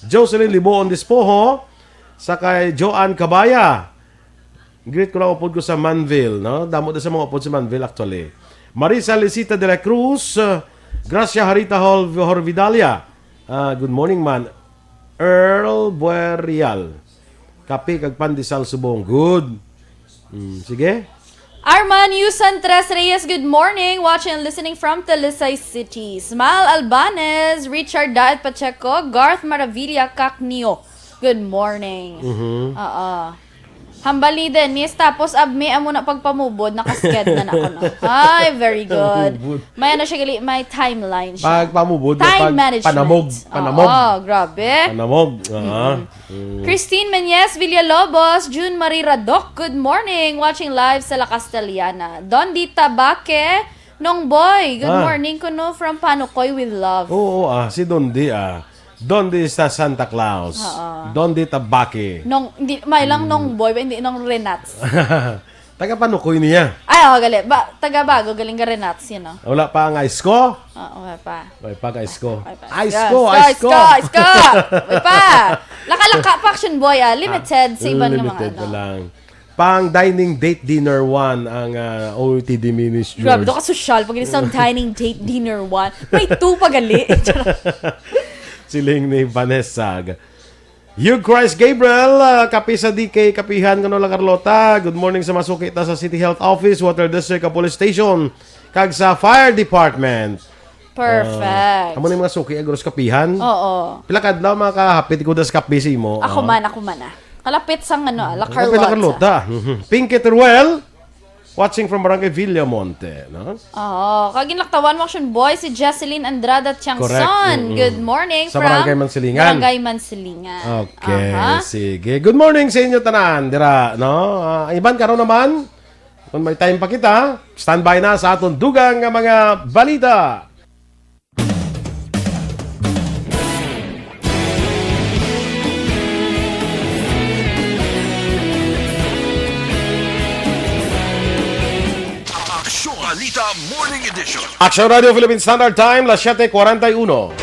Jocelyn Liboon Despojo, sa kay Joanne Cabaya. Greet ko lang upod ko sa Manville, no? Damo din sa mga upod sa Manville, actually. Marisa Lisita de la Cruz, uh, Gracia Harita Hol-, Horvidalia. Ah, good morning, man. Earl Buerial. Kape kag pandesal subong. Good. Mm, sige. Arman Yusan Tres Reyes, good morning. Watching and listening from Talisay City. Smile Albanez, Richard Daet Pacheco, Garth Maravilla Cacnio. Good morning. Mhm. Oo. Hambal ni Dennis, tapos abmi amo na pagpamubod, nakasked na na ako, no? Ay, very good. Pamubod. May ano siya gali, may timeline siya. Pag pamubod, Time pag management. Panamog, panamog. Oo, grabe. Panamog, aha. Mm. Mm. Christine Menyes Villalobos, June Marie Radoc, good morning. Watching live sa La Castellana. Don Dita Baque, Nong Boy, good Ah. morning kuno from Panukoy with love. Oo, ah, si Dondi, ah. Dondi sa Santa Claus. Oo. Dondi Tabaki. Nong, hindi, may lang Mm. Nong Boy, hindi Nong Renats. Taga Panukoy niya. Ay, oh, gali. Ba, taga Bago, galing ka Renats, you know. Wala pa ang ice ko? Oo, wala pa. Wala pa ang ice ko. Wala pa. Ice Yes. ko, Ice ice ko, ko. Ice ko. Wala pa. Laka-laka pa, Action Boy, ah. Limited Ah, sa iban nga mga limited ano. na lang. Pang dining date dinner one ang, ah, O O T D Minis Grabe, George. Daw ka sosyal. Pag isang dining date dinner one, may two pa gali. Siling ni Vanessa. Hugh Christ Gabriel, ah, kapi sa D K, kapihan, kano la Carlota. Good morning sa masuki ta sa City Health Office, Water District, kag Police Station, kag sa Fire Department. Perfect. Ah, amo ni mga suki, agros kapihan. Oo. Pila ka adlaw makahapit ko das kape sa imo, Ako ah. man, ako man, ah. Kalapit sang, ano, ah, La Kalapit La Carlota. Carlota. Mhm. Pinky Teruel, watching from Barangay Villamonte, no? Oo. Kag ginlaktawan mo, Action Boy, si Jesseline Andrada Tiangson. Correct. Mm-mm. Good morning Sa from Barangay Mansilingan. Barangay Mansilingan. Okay, Aha. sige. Good morning sa inyo tanan, dira, no? Ah, iban karon naman, kung may time pa kita, standby na sa aton dugang nga mga balita. Aksyon Balita Morning Edition. Aksyon Radio Philippine Standard Time, las siete cuarenta y uno.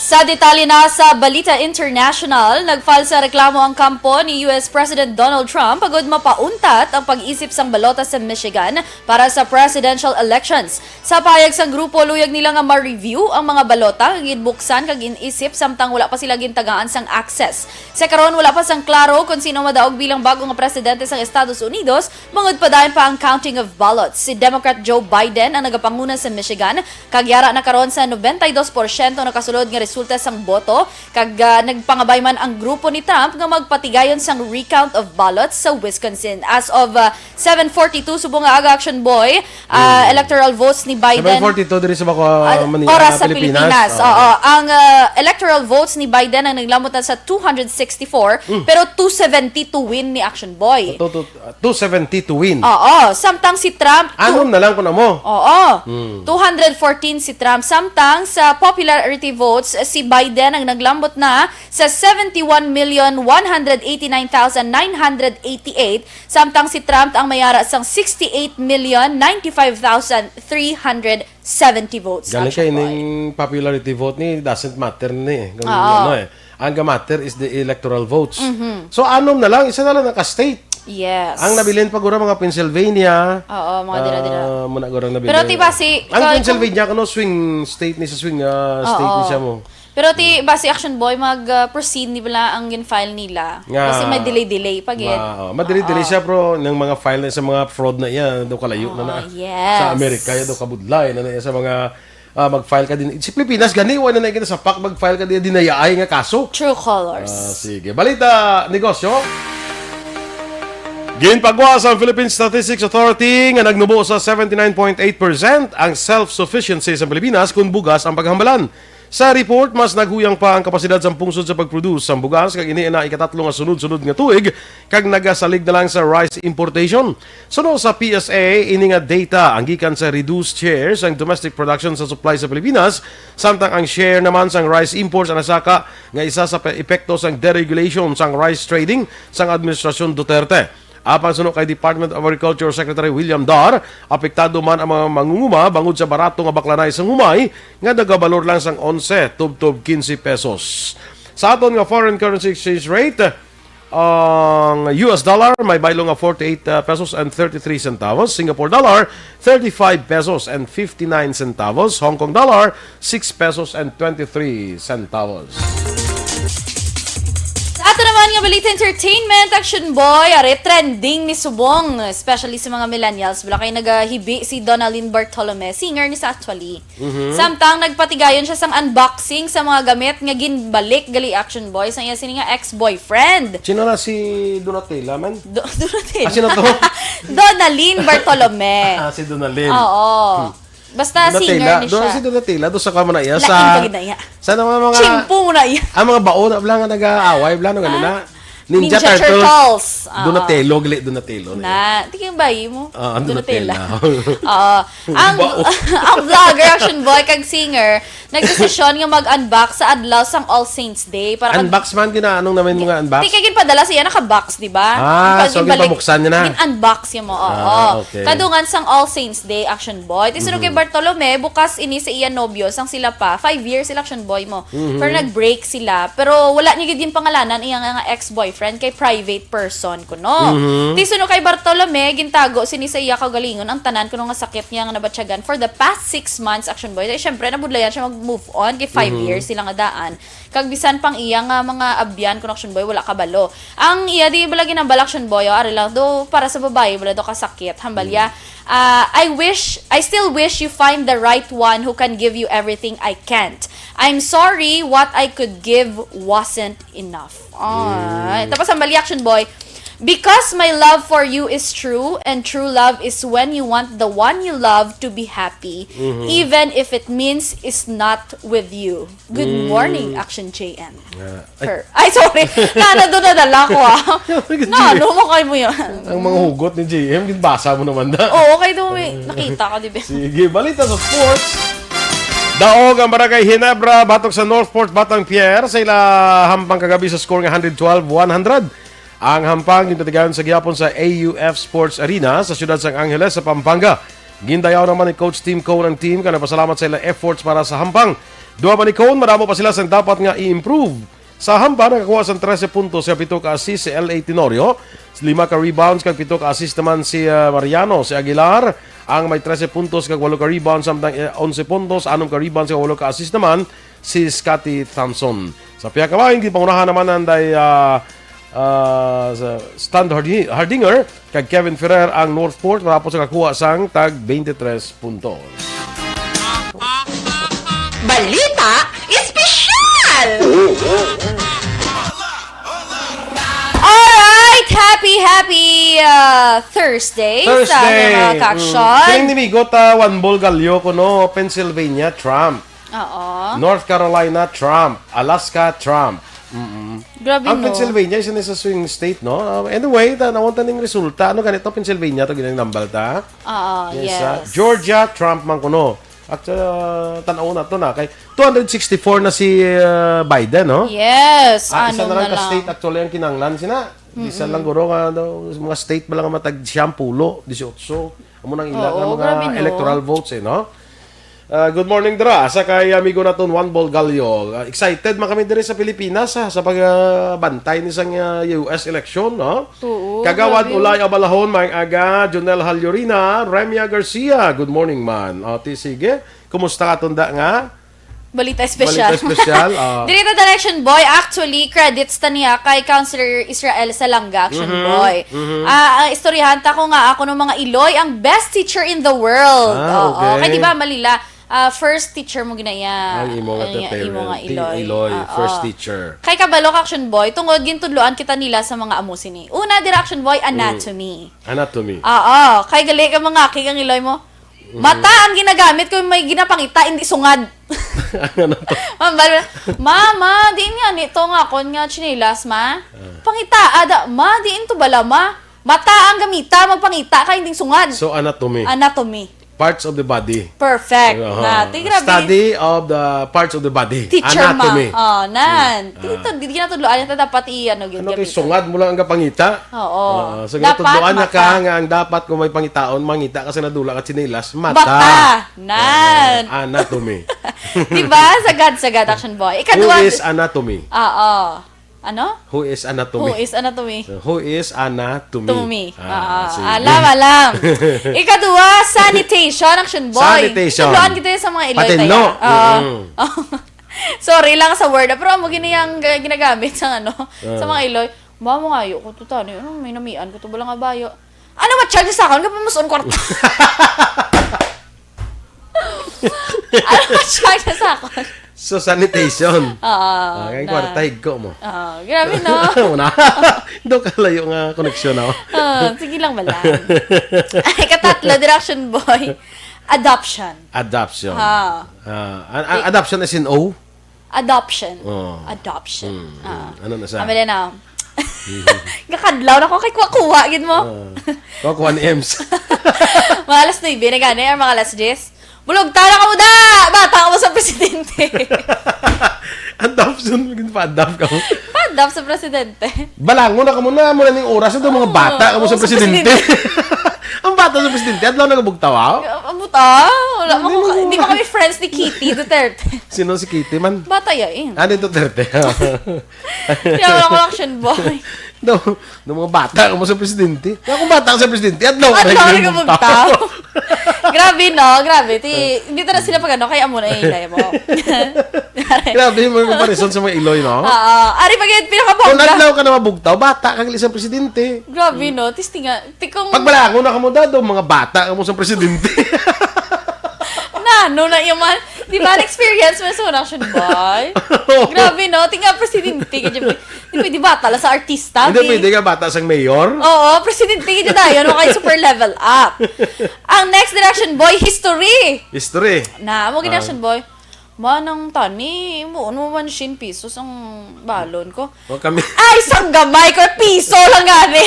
Sa detalye na sa Balita International, nag-file sa reklamo ang kampo ni U S President Donald Trump agud mapauntat ang pag-isip sang balota sa Michigan para sa presidential elections. Sa pahayag sang grupo, luyag nila nga ma-review ang mga balota nga ginbuksan kag in-isip samtang wala pa sila gintagaan sang access. Sa karon, wala pa sang klaro kon sino madaog bilang bago nga presidente sang Estados Unidos, bangod padayon pa ang counting of ballots. Si Democrat Joe Biden ang nagapanguna sa Michigan, kag yara na karon sa noventa y dos porsyento nakasulod nga resulta sang boto, kag, ah, nagpangabay man ang grupo ni Trump nga magpatigayon sang recount of ballots sa Wisconsin. As of, ah, seven forty-two subong nga aga, Action Boy, ah, Mm. electoral votes ni Biden. Seven forty-two diri sa Baco, Ah, Manila, oras sa Pilipinas. Pilipinas. Oo. Oo. Ang, ah, electoral votes ni Biden ang naglamot na sa two hundred sixty-four, Mm. pero two seventy-two win ni Action Boy. Two, two, uh, two seventy-two win. Oo. Samtang si Trump, Anom two na lang kung amo. Oo. Hmm. Two hundred fourteen si Trump. Samtang sa popularity votes, si Biden ang naglambot na sa seventy-one million one hundred eighty-nine thousand nine hundred eighty-eight, samtang si Trump ang may ara sang sixty-eight million ninety-five thousand three hundred seventy votes, Galing kay Action Boy. Ning popularity vote ni doesn't matter ni. Kung Oo. ano eh. Ang ga-matter is the electoral votes. Mhm. So, anom na lang, isa na lang naka-state. Yes. Ang nabilin pa gura mga Pennsylvania. Oo, mga dira-dira. Ah, muna gura nabilin. Pero ti basi, Ang ikaw, Pennsylvania, kano swing state ni sa swing, ah, state Oo. ni siya mo. Pero ti basi Action Boy, mag, ah, proceed ni bala ang gin-file nila. Nga Kasi may delay-delay pa gid. Ma-, oh, madelay-delay Oo. siya, pero nang mga file na sa mga fraud na iya, daw kalayo na Oo, na. yes. Sa Amerika, iya daw kabudlay na na iya sa mga, ah, mag-file ka din. Si Pilipinas, gani, wala na na ginasapak, mag-file ka din, dinayaay nga kaso. True colors. Ah, sige. Balita, negosyo. Ginpagwa sa Philippine Statistics Authority nga nagnubo sa seventy-nine point eight percent ang self-sufficiency sa Pilipinas kung bugas ang paghambalan. Sa report, mas naghuyang pa ang kapasidad sang pungsod sa pag-produce sang bugas, kag ini na ikatatlo nga sunod-sunod nga tuig kag nagasalig na lang sa rice importation. Suno sa P S A, ini nga data ang gikan sa reduced share sang domestic production sa supply sa Pilipinas, samtang ang share naman sang rice imports ang nasaka nga isa sa pe-, epekto sang deregulation sang rice trading sang Administrasyon Duterte. Apan suno kay Department of Agriculture Secretary William Dar, apektado man ang mga mangunguma bangod sa barato nga baklanay sang humay nga nagabalor lang sang onse tubtob quince pesos. Sa aton nga foreign currency exchange rate, Ang U S dollar may baylo nga forty-eight, uh, pesos and thirty-three centavos, Singapore dollar thirty-five pesos and fifty-nine centavos, Hong Kong dollar six pesos and twenty-three centavos. Sa ato naman nga balita entertainment, Action Boy, are trending ni subong, especially sa mga millennials. Wala kay nagahibi si Donalyn Bartolome, singer ni sa actually. Samtang nagpatigayon siya sang unboxing sa mga gamit nga ginbalik gali, Action Boy, sa iya sini nga ex-boyfriend. Sino na si Donatella, man? Do, Donatella. Ah, sino to? Donalyn Bartolome. Ah, si Donalyn. Oo. Basta singer ni Do, siya. Si Donatella, do sa kamana iya. Lain Sa, pag na iya. Sa mga, mga, Chimpo na iya. Ang mga baon, bla nga nag-aaway, bla, no, ganun na. Ninja, Ninja Turtles. Turtles. Ah. Donatello, gali, Donatello. Na, tingin ba mo? Ah, ang Donatella. Donatella. Oo. Ang, Bao. Ang vlogger, Action Boy, kag singer, nagdesisyon nga mag-unbox sa adlaw sang All Saints Day. Para kag- Unbox man, gina, anong naman mga unbox? Di kay ginpadala sa iya, naka-box, di ba? Ah, Pag so ginbalik, ginpabuksan niya na? Gin-unbox niya mo, oo. Ah, okay. Kadungan sang All Saints Day, Action Boy. Ti suno kay Bartolome, bukas ini sa iya nobyo, sang sila pa. Five years sila, Action Boy mo. Pero nag-break sila. Pero wala niya gid ginpangalanan iya nga, nga ex-boyfriend kay private person kuno. Ti suno kay Bartolome, gintago sini sa iya kaugalingon ang tanan kuno nga sakit niya nga nabatyagan for the past six months, Action Boy. Kay syempre, nabudlayan siya mag-move on kay five years sila nga daan. Kag bisan pang iya nga mga abyan kuno, Action Boy, wala kabalo. Ang iya di bala ginambal, Action Boy, o, ari lang do, para sa babayi bala do kasakit. Hambal iya, ah, I wish, I still wish you find the right one who can give you everything I can't. I'm sorry, what I could give wasn't enough. Ay, tapos hambal iya, Action Boy, because my love for you is true, and true love is when you want the one you love to be happy, even if it means is not with you. Good morning, Action J M. Ah, ay, Her. Ay, sorry. Na, na, doon nadala ko, ah. Na, ano mo kayo mo yan? Ang mga hugot ni J M, ginbasa mo naman na. Oo, kayo doon may nakita ko, di ba? Sige, balita sa sports. Daog ang Barangay Ginebra batok sa Northport Batang Pier sa ila hampang kagabi sa score nga hundred twelve one hundred. Ang hampang ginpatigayon sa gihapon sa A U F Sports Arena sa siyudad sang Angeles sa Pampanga. Gindayaw naman ni Coach Tim Cone ang team kag nagpasalamat sa ila efforts para sa hampang. Duha pa ni Cone, madamo pa sila sang dapat nga i-improve. Sa hampang, nakakuha sang trese puntos kag pito ka assist si L A Tenorio, lima ka rebounds kag pito ka assist naman si, ah, Mariano, si Aguilar, ang may trese puntos kag walo ka rebounds, samtang, eh, onse puntos, anom ka rebounds kag walo ka assist naman si Scotty Thompson. Sa pihak kabahin, ginpangunahan naman anday, ah, ah, sa Stan Hardi-, Hardinger kag Kevin Ferrer ang Northport, matapos nakakuha sang tag twenty-three puntos. Balita Espesyal! Alright! Happy, happy, uh, Thursday, sa Thursday. mga Mm. kaaksyon. Kining ni Migo ta, one ball galyo kuno, Pennsylvania, Trump. Oo. North Carolina, Trump. Alaska, Trump. Mm-mm. Grabe, Ang no? Pennsylvania is isa swing state, no? Uh, anyway, ta-, nawon ta ning resulta. Ano ganito, Pennsylvania to, ginanambal ta? Oo, yes. Ah, Georgia, Trump man kuno. At uh, tanaw na to na. Kay two hundred sixty-four na si uh, Biden, no? Yes, Ah, isa ano na lang na ka lang. State actually ang kinahanglan sina. Isa lang guro nga daw, mga state ba lang matag siyampulo, disiotso. Amo nang ila Oo, nga mga grabe, no? Electoral votes eh, no? Ah, good morning, Dra. Sa kay amigo naton, Juan Bolgallo. Ah, excited man kami diri sa Pilipinas, ha, sa pagbantay ni sang ah, U S election, no? Oo, Kagawan grabe. Ulay Abalahon, may aga, Junel Halyorina, Remia Garcia. Good morning, man. O, ti, sige. Kumusta ka tunda nga? Balita espesyal. Balita espesyal, ah. Diri ta, Direction Boy, actually, credits ta niya kay Counselor Israel Salanga, Action Mhm, Boy. mhm. Ah, ah, istoryahan ta ko nga ako ng mga Iloy, ang best teacher in the world. Ah, Oo. okay. Kay di ba, Malila, ah, first teacher mo ginaya. Ang imo nga Ang te-, imo nga te-, Iloy. Iloy, Oo. first teacher. Kay kabalo ka, Action Boy, tungod gintudloan kita nila sa mga amo sini. Una, dira, Action Boy, anatomy. Anatomy. Oo. Kay gali ka mga aki ang Iloy mo. Mata ang ginagamit ko, may ginapangita, hindi sungad. Ano to? Mambal, mama, di nga nito nga akon nga chinelas, ma. Pangita, ada, ma, di into bala, ma. Mata ang gamita, magpangita ka, hindi sungad. So, anatomy. Anatomy. Parts of the body. Perfect. Aha. Na, ti, grabe. Study of the parts of the body. Teacher, Anatomy. ma. Oh, nan. Hmm. Dito, di ginatudloan niya ta dapat i-, ano, Ano kay gamitan. Sungad mo lang ang kapangita? Oo. Ah, so, Dapat ginatudloan niya ka mata. nga ang dapat kung may pangitaan, mangita ka sa nadula ka chinelas, mata. Mata. Nan. Ah, anatomy. Di ba? Sagad-sagad, Action Boy. Who Ikaduha. is anatomy? Oo. Ano? Who is anatomy? Who is anatomy? So, who is anatomy? To me. Ah, Ah, sige. Alam, alam. Ikaduha, sanitation, action boy. Sanitation. Tudloan kita sa mga iloy Patinlo. tayo. Ah. Mm. Sorry lang sa word, ah, pero amo gini ang g- ginagamit sa ano, sa Ah. mga iloy. Ba mo ngayo ko to tani, ano, may namian ko to bala nga bayo. Ano ma-charge sa akon? Kapag mas on kwarta. Ano ma-charge sa akon? So, sanitation. Oo. Ah, kay na- kwarta, higko mo. Oo, grabe no. Una. Daw kalayo nga koneksyon ako. Ah, sige lang bala. Ay, katatlo, direction boy. Adoption. Adoption. Ah. Ah, an- an- adoption as in O? Adoption. Oh. Adoption. Mm, Ah. mm. Ano na sa? Amali na. Gakadlaw na ko kay kuha-kuha gid mo. Ah. Kuha-kuha ni Ems. Mga alas nuebe na gani, or mga alas diyes. Bulog ta na kamo da! Bata kamo sa presidente. Adoption, pa-adopt ka mo. Pa-adopt sa presidente. Balangon na kamo na, muna ning oras, ito mga bata kamo sa Oo, sa presidente. presidente. Ang bata sa presidente, adlaw na kabuta, wow? Ang buta, wala mo Hindi ko, mo- hindi pa kami friends ni Kitty Duterte. Sino si Kitty man? Bata ya eh. Ano yung Duterte? Kaya wala ko action boy. No, no, mga bata kamo sa presidente. Kaya kung bata ka sa presidente, adlaw ka Adlaw na na kabugtaw. Grabe no, grabe. Ti, hindi ta na sila pag ano, kaya mo na ilay mo. Grabe yung mga comparison sa mga iloy, no? Oo. Ari pa gyud Kung pinakabongga. adlaw ka na mabugtaw, bata ka gali sa presidente. Grabe no, ti tinga, ti kung Pagbalangon na kamo dado, mga bata kamo sa presidente. Nano na yung man. Di ba, experience mo sa action boy? Grabe no, tinga presidente ka dyan. Di pwede bata lang sa artista. Hindi Di- pwede ka bata sang mayor. Oo, presidente ka dyan dayon, okay, super level up. Ang next direction boy, history. History. Na, mo Ah. action boy. Manang tani, mo ano man shin pesos ang balon ko. O kami. Ay, sang gamay ko, piso lang gani.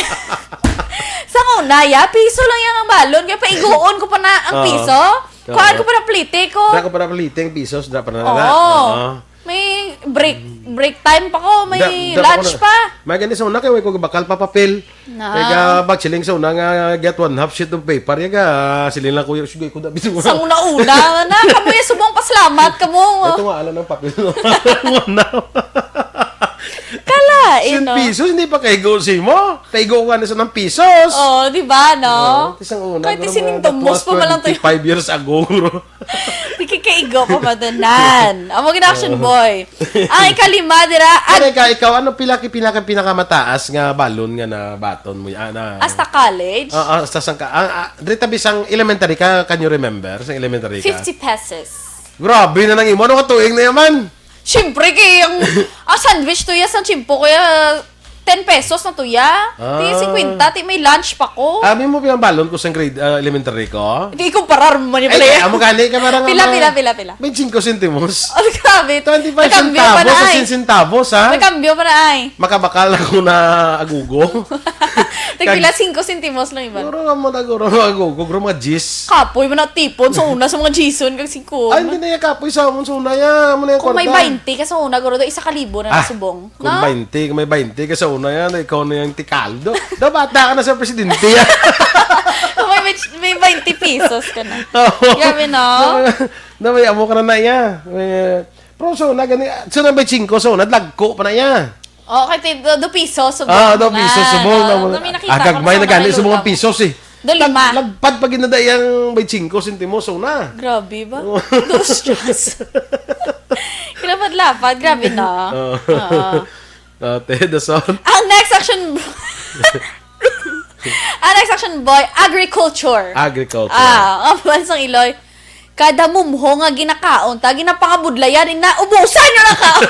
Sa una, ya, piso lang yan ang balon. Kaya paiguon ko pa na ang Oo. piso. Oo. Kuhaan ko pa na plite ko. Dako para plite ang pesos, da para na. Oo. Oo. May break, break time pa ko, may Da- da- lunch ako na- pa. May gani sa una kay way ko bakal pa papel. Na. Kay ga bag siling sa una nga get one half sheet of paper, ya ga siling lang ko, "Sige, ko da bisan." Sa una-una na, kamo yung subong pasalamat kamo. Ito nga, alam ng papel. Una. Kala, eh, Sin no? pesos, hindi pa kaigo si mo. Kaigo ka na sa ng pesos. Oh, di ba, no? Isang una, Kahit guro, isin yung mga tumos pa man lang to. twenty-five years ago, guro. Di kikaigo pa madanan. Amo gina action boy. Ang ikalima, dira, Ano ag- ka, ikaw, ano pila ki pinaka pinakamataas nga balon nga nabaton mo? Ah, na, hasta college. Ah, ah, sa sangka, ah, ah, diri tabi sang elementary ka, can you remember? Sa elementary ka? Fifty pesos. Grabe na nang imo. Ano ka tuig na yaman? Siyempre, kay ang, ang sandwich to ya, sa tiyempo ko ya, ten pesos na to ya. Ah. Di fifty, di may lunch pa ko. Abi mo pinambalon ko sa grade, ah, elementary ko? Di ikumparar mo man yung Ay, pala ay, yan. Amo gani ka parang Pila, mga pila, pila, pila? May singko sentimos. Oh, grabe. Twenty-five Nagkambyo pa na, centavos sa ay. sin centavos, ha? Nagkambyo pa na, ay. Makabakal ako na agugo. Tagpila, singko sentimos lang iba. Guro ka mo na, guro, agugo, guro mga jis. Kapoy mo na tipon sa una sa mga jison kag singko. Ay, hindi na yung kapoy sa amon sa una, ya. Amo na yung Kung may kwarta. Baynte ka sa una, guro, do, isa ka libo na Ah, subong. Kung baynte, kung may baynte ka sa una yan, ikaw na yung tikal. Do, do bata ka na sa presidente yan. Kung may, may, may twenty pesos ka na. Oo. Grabe, no? Na may amo ka na na iya. May, pero so, na gani, so na may chingko, so na dagko pa na iya. Oh, kay ti- do, do piso subong. Ah, do piso subong na mo. Kami nakita ko Agag may sa nagani mga subong lugar. Pisos eh. Do lima. Lagpad pa ginada yang may chingko sentimos, so na. Grabe ba? Oh. Dos Diyos. Lapad-lapad, grabe, no? Oo. Oo. Ate, the sound. Ang next action, ang next action boy, agriculture. Agriculture. Ah, ang bansang Iloy. Kada mumho nga ginakaon, ta, ginapangabudlayan, ina, ubusan nyo na kaon.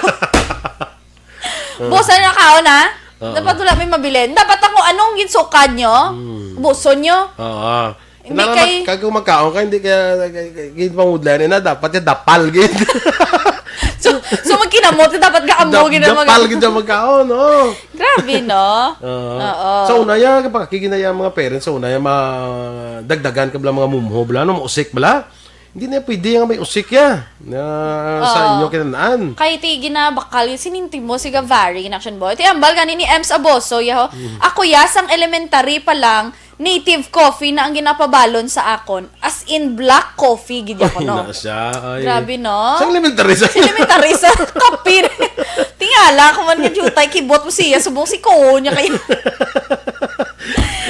Ubusan nyo na kaon, ha? Oo. Dapat wala may mabilin. Dapat ako, anong ginsukad nyo? Hmm. Ubuson nyo? Oo. Hindi Kailangan kay- mag- kag kung magkaon ka, hindi kaya gid pangudlan na dapat ya dapal gid. So, so magkinamot ka, dapat ka amo, Dap- gid ang mag- Dapal gid ang magkaon, no. Grabe, no? Oo. Oo. So, una ya, kapag kigina ya mga parents, so, una ya, ma-, dagdagan ka bala mga mumho bala, no, mausik bala. Hindi na pwede nga may usik ya. Na sa Oo. inyo kinanaan. Kay ti ginabakal, sininti mo, siga vary, in action boy. Ti ambal gani ni Ems Aboso, yaho. Mm. Ako ya, sang elementary pa lang, native coffee na ang ginapabalon sa akon. As in, black coffee, gid ako, no? Na siya, ay. Grabe, no? Sa elementary, sa Sa elementary, sa kape. Tinga Kala ko man nga jutay, kibot mo siya, subong si Ko niya kay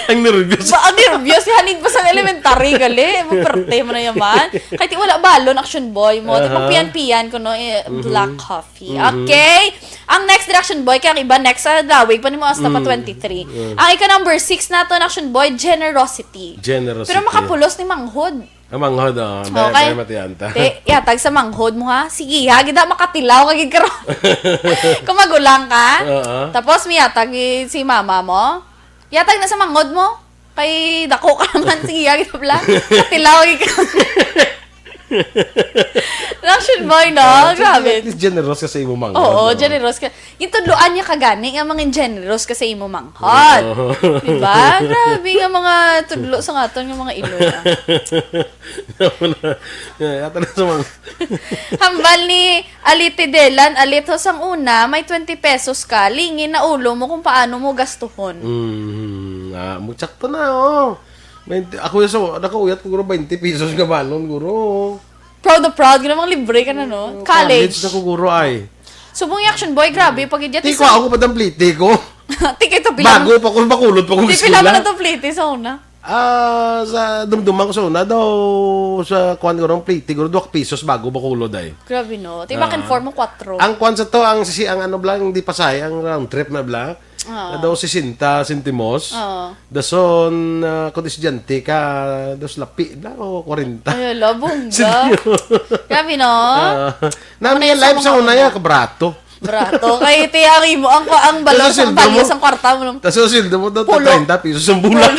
Ang nervyos. Ba, ang nervyos, ni halin pa sa elementary, gali. Maperte mo na yaman. Kay ti wala balon, Action Boy mo. Ti Aha. pang piyan-piyan ko, no? Eh, Mhm. black coffee. Mhm. Okay. Ang next din, Action Boy, kay ang iba next sa dawig pa nimo hasta pa Mm. twenty-three. Mm. Ang ika number six nato na, Action Boy, generosity. Generosity. Pero makapulos ni manghod. Ang manghod, oh. May, Okay. may matiyan ta. Te, yatag sa manghod mo, ha? Sige, ha? Gida makatilaw ka gid karon. Kung magulang ka, Oo. tapos may yatag i-, si mama mo, yatag na sa manghod mo. Kay dako ka naman, sige, ha? Gida pala. Katilaw ka gid karon. Action boy, no? Ah, Grabe. At least generous ka sa imo manghod, Oo, no? generous ka. Gintudloan niya ka gani nga mangin generous ka sa imo manghod. Oo. Diba? Grabe nga mga tudlo sa aton nga mga Iloy, ah. Yata na sa mga Hambal ni Alite Delan, Alito, sang una, may twenty pesos ka, lingin na ulo mo kung paano mo gastuhon. Mm, ah, mo, sakto na, oh. Twenty, ako yung sa, nakauyat ko, guro, twenty pesos nga balon, guro. Proud na proud, gina, mga libre ka na, no? Oh, College. college na ko, guro, ay. Subong yung Action Boy, grabe, pag idyat Ti isa ko, ako pa dampliti ko. Ti kay to, pila Bago pa ko, bakulod pa ko Ti pila mo eskwela. na to pliti sa una? Ah, sa dumduman ko sa una daw, sa kuwan ko ng pliti, guro, duwak pisos bago bakulod ay. Grabe, no? Ti back and Ah. forth mo, kwatro. Ang kuwan sa to, ang sisi, ang ano bla, ang di pasay, ang round trip na bla, Ah. na daw sesenta sentimos. Ah. Dason, ah, kung estudyante ka, dos lapi bla, o kwarenta. Ay, ala, bongga. Sentimos. Grabe, no? Ah, Ano nami yung yung sa live sa mga una una? ya, kabrato. Brato. Kay ti ang imo, ang, ang balor Tapos sa ang sweldo mo? value sa kwarta mo. Tapos ang sweldo mo daw, Pulo. treinta pesos ang bulan.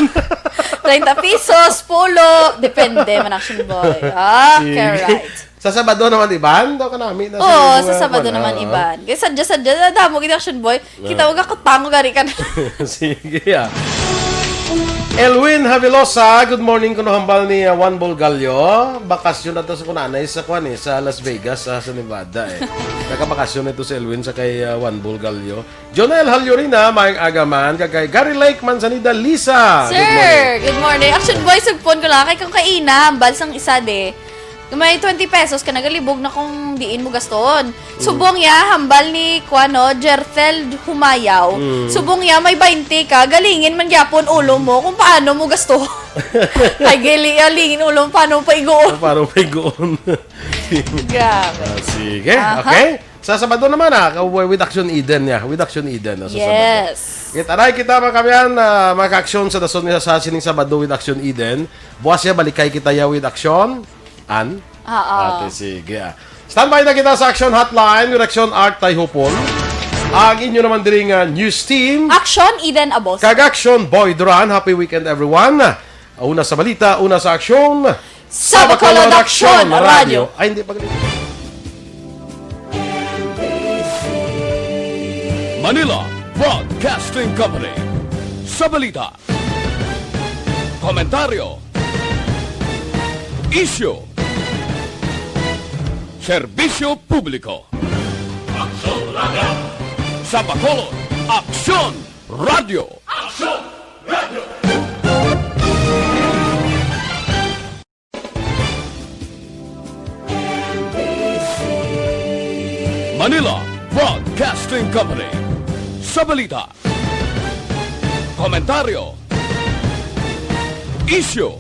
Treinta pesos, pulo. Depende man, Action Boy. Ah, Sige. correct. Sa Sabado naman, Iban, daw ka namin na Oo, sa sa mga Sabado kuwan, naman, oo. Iban. Kaya sadya-sadya, damo gid, Action Boy. Kita Ah. mo, gakutang mo, gari ka na. Sige, ah. Elwin Havilosa, good morning, kuno hambal ni, ah, Juan Bulgalio. Bakasyon na to sa kunanay sa kwan, eh, sa Las Vegas, sa, sa Nevada, eh. Nakabakasyon ito si Elwin sa kay, ah, Juan Bulgalio. Jonel Halyorina, maayong aga man, kag kay Gary Lake Manzanida, Lisa. Good Sir, morning. good morning. Action boy, sugpon ko lang. Kay kung kaina, hambal sang isa de. Kung may twenty pesos ka, nagalibog na kung diin mo gaston. Mm. Subong ya, hambal ni, kuwan, no, Jerthel Humayaw. Mm. Subong ya, may bainte ka, galingin man gyapon ulo mo kung paano mo gasto. Ay, gali, galingin ulo mo, paano mo paiguon. Paano paiguon. Grabe. Ah, sige, Aha. okay. Sa Sabado naman, ah, ka-, with Action Eden niya. With Action Eden, ah, sa Sabado. Yes. Kita na kita, mga kabayan, ah, mga ka-aksyon sa dason niya sa sining Sabado with Action Eden. Buwas niya, balikay kita ya with Action An? Oo. Ate, sige, ah. Standby na kita sa Action Hotline with Action Art Tayhupon. Ang inyo naman diri nga news team. Action Eden Abos. Kag Action Boy Duran. Happy weekend, everyone. Una sa balita, una sa aksyon. Sa Bacolod Action Radio. Ay, hindi pa. Manila Broadcasting Company. Sa balita, komentaryo, isyu, serbisyo publiko. Aksyon Radio. Sa Bacolod, Aksyon Radio. Aksyon Radio. Manila Broadcasting Company. Sa balita, komentaryo, isyu,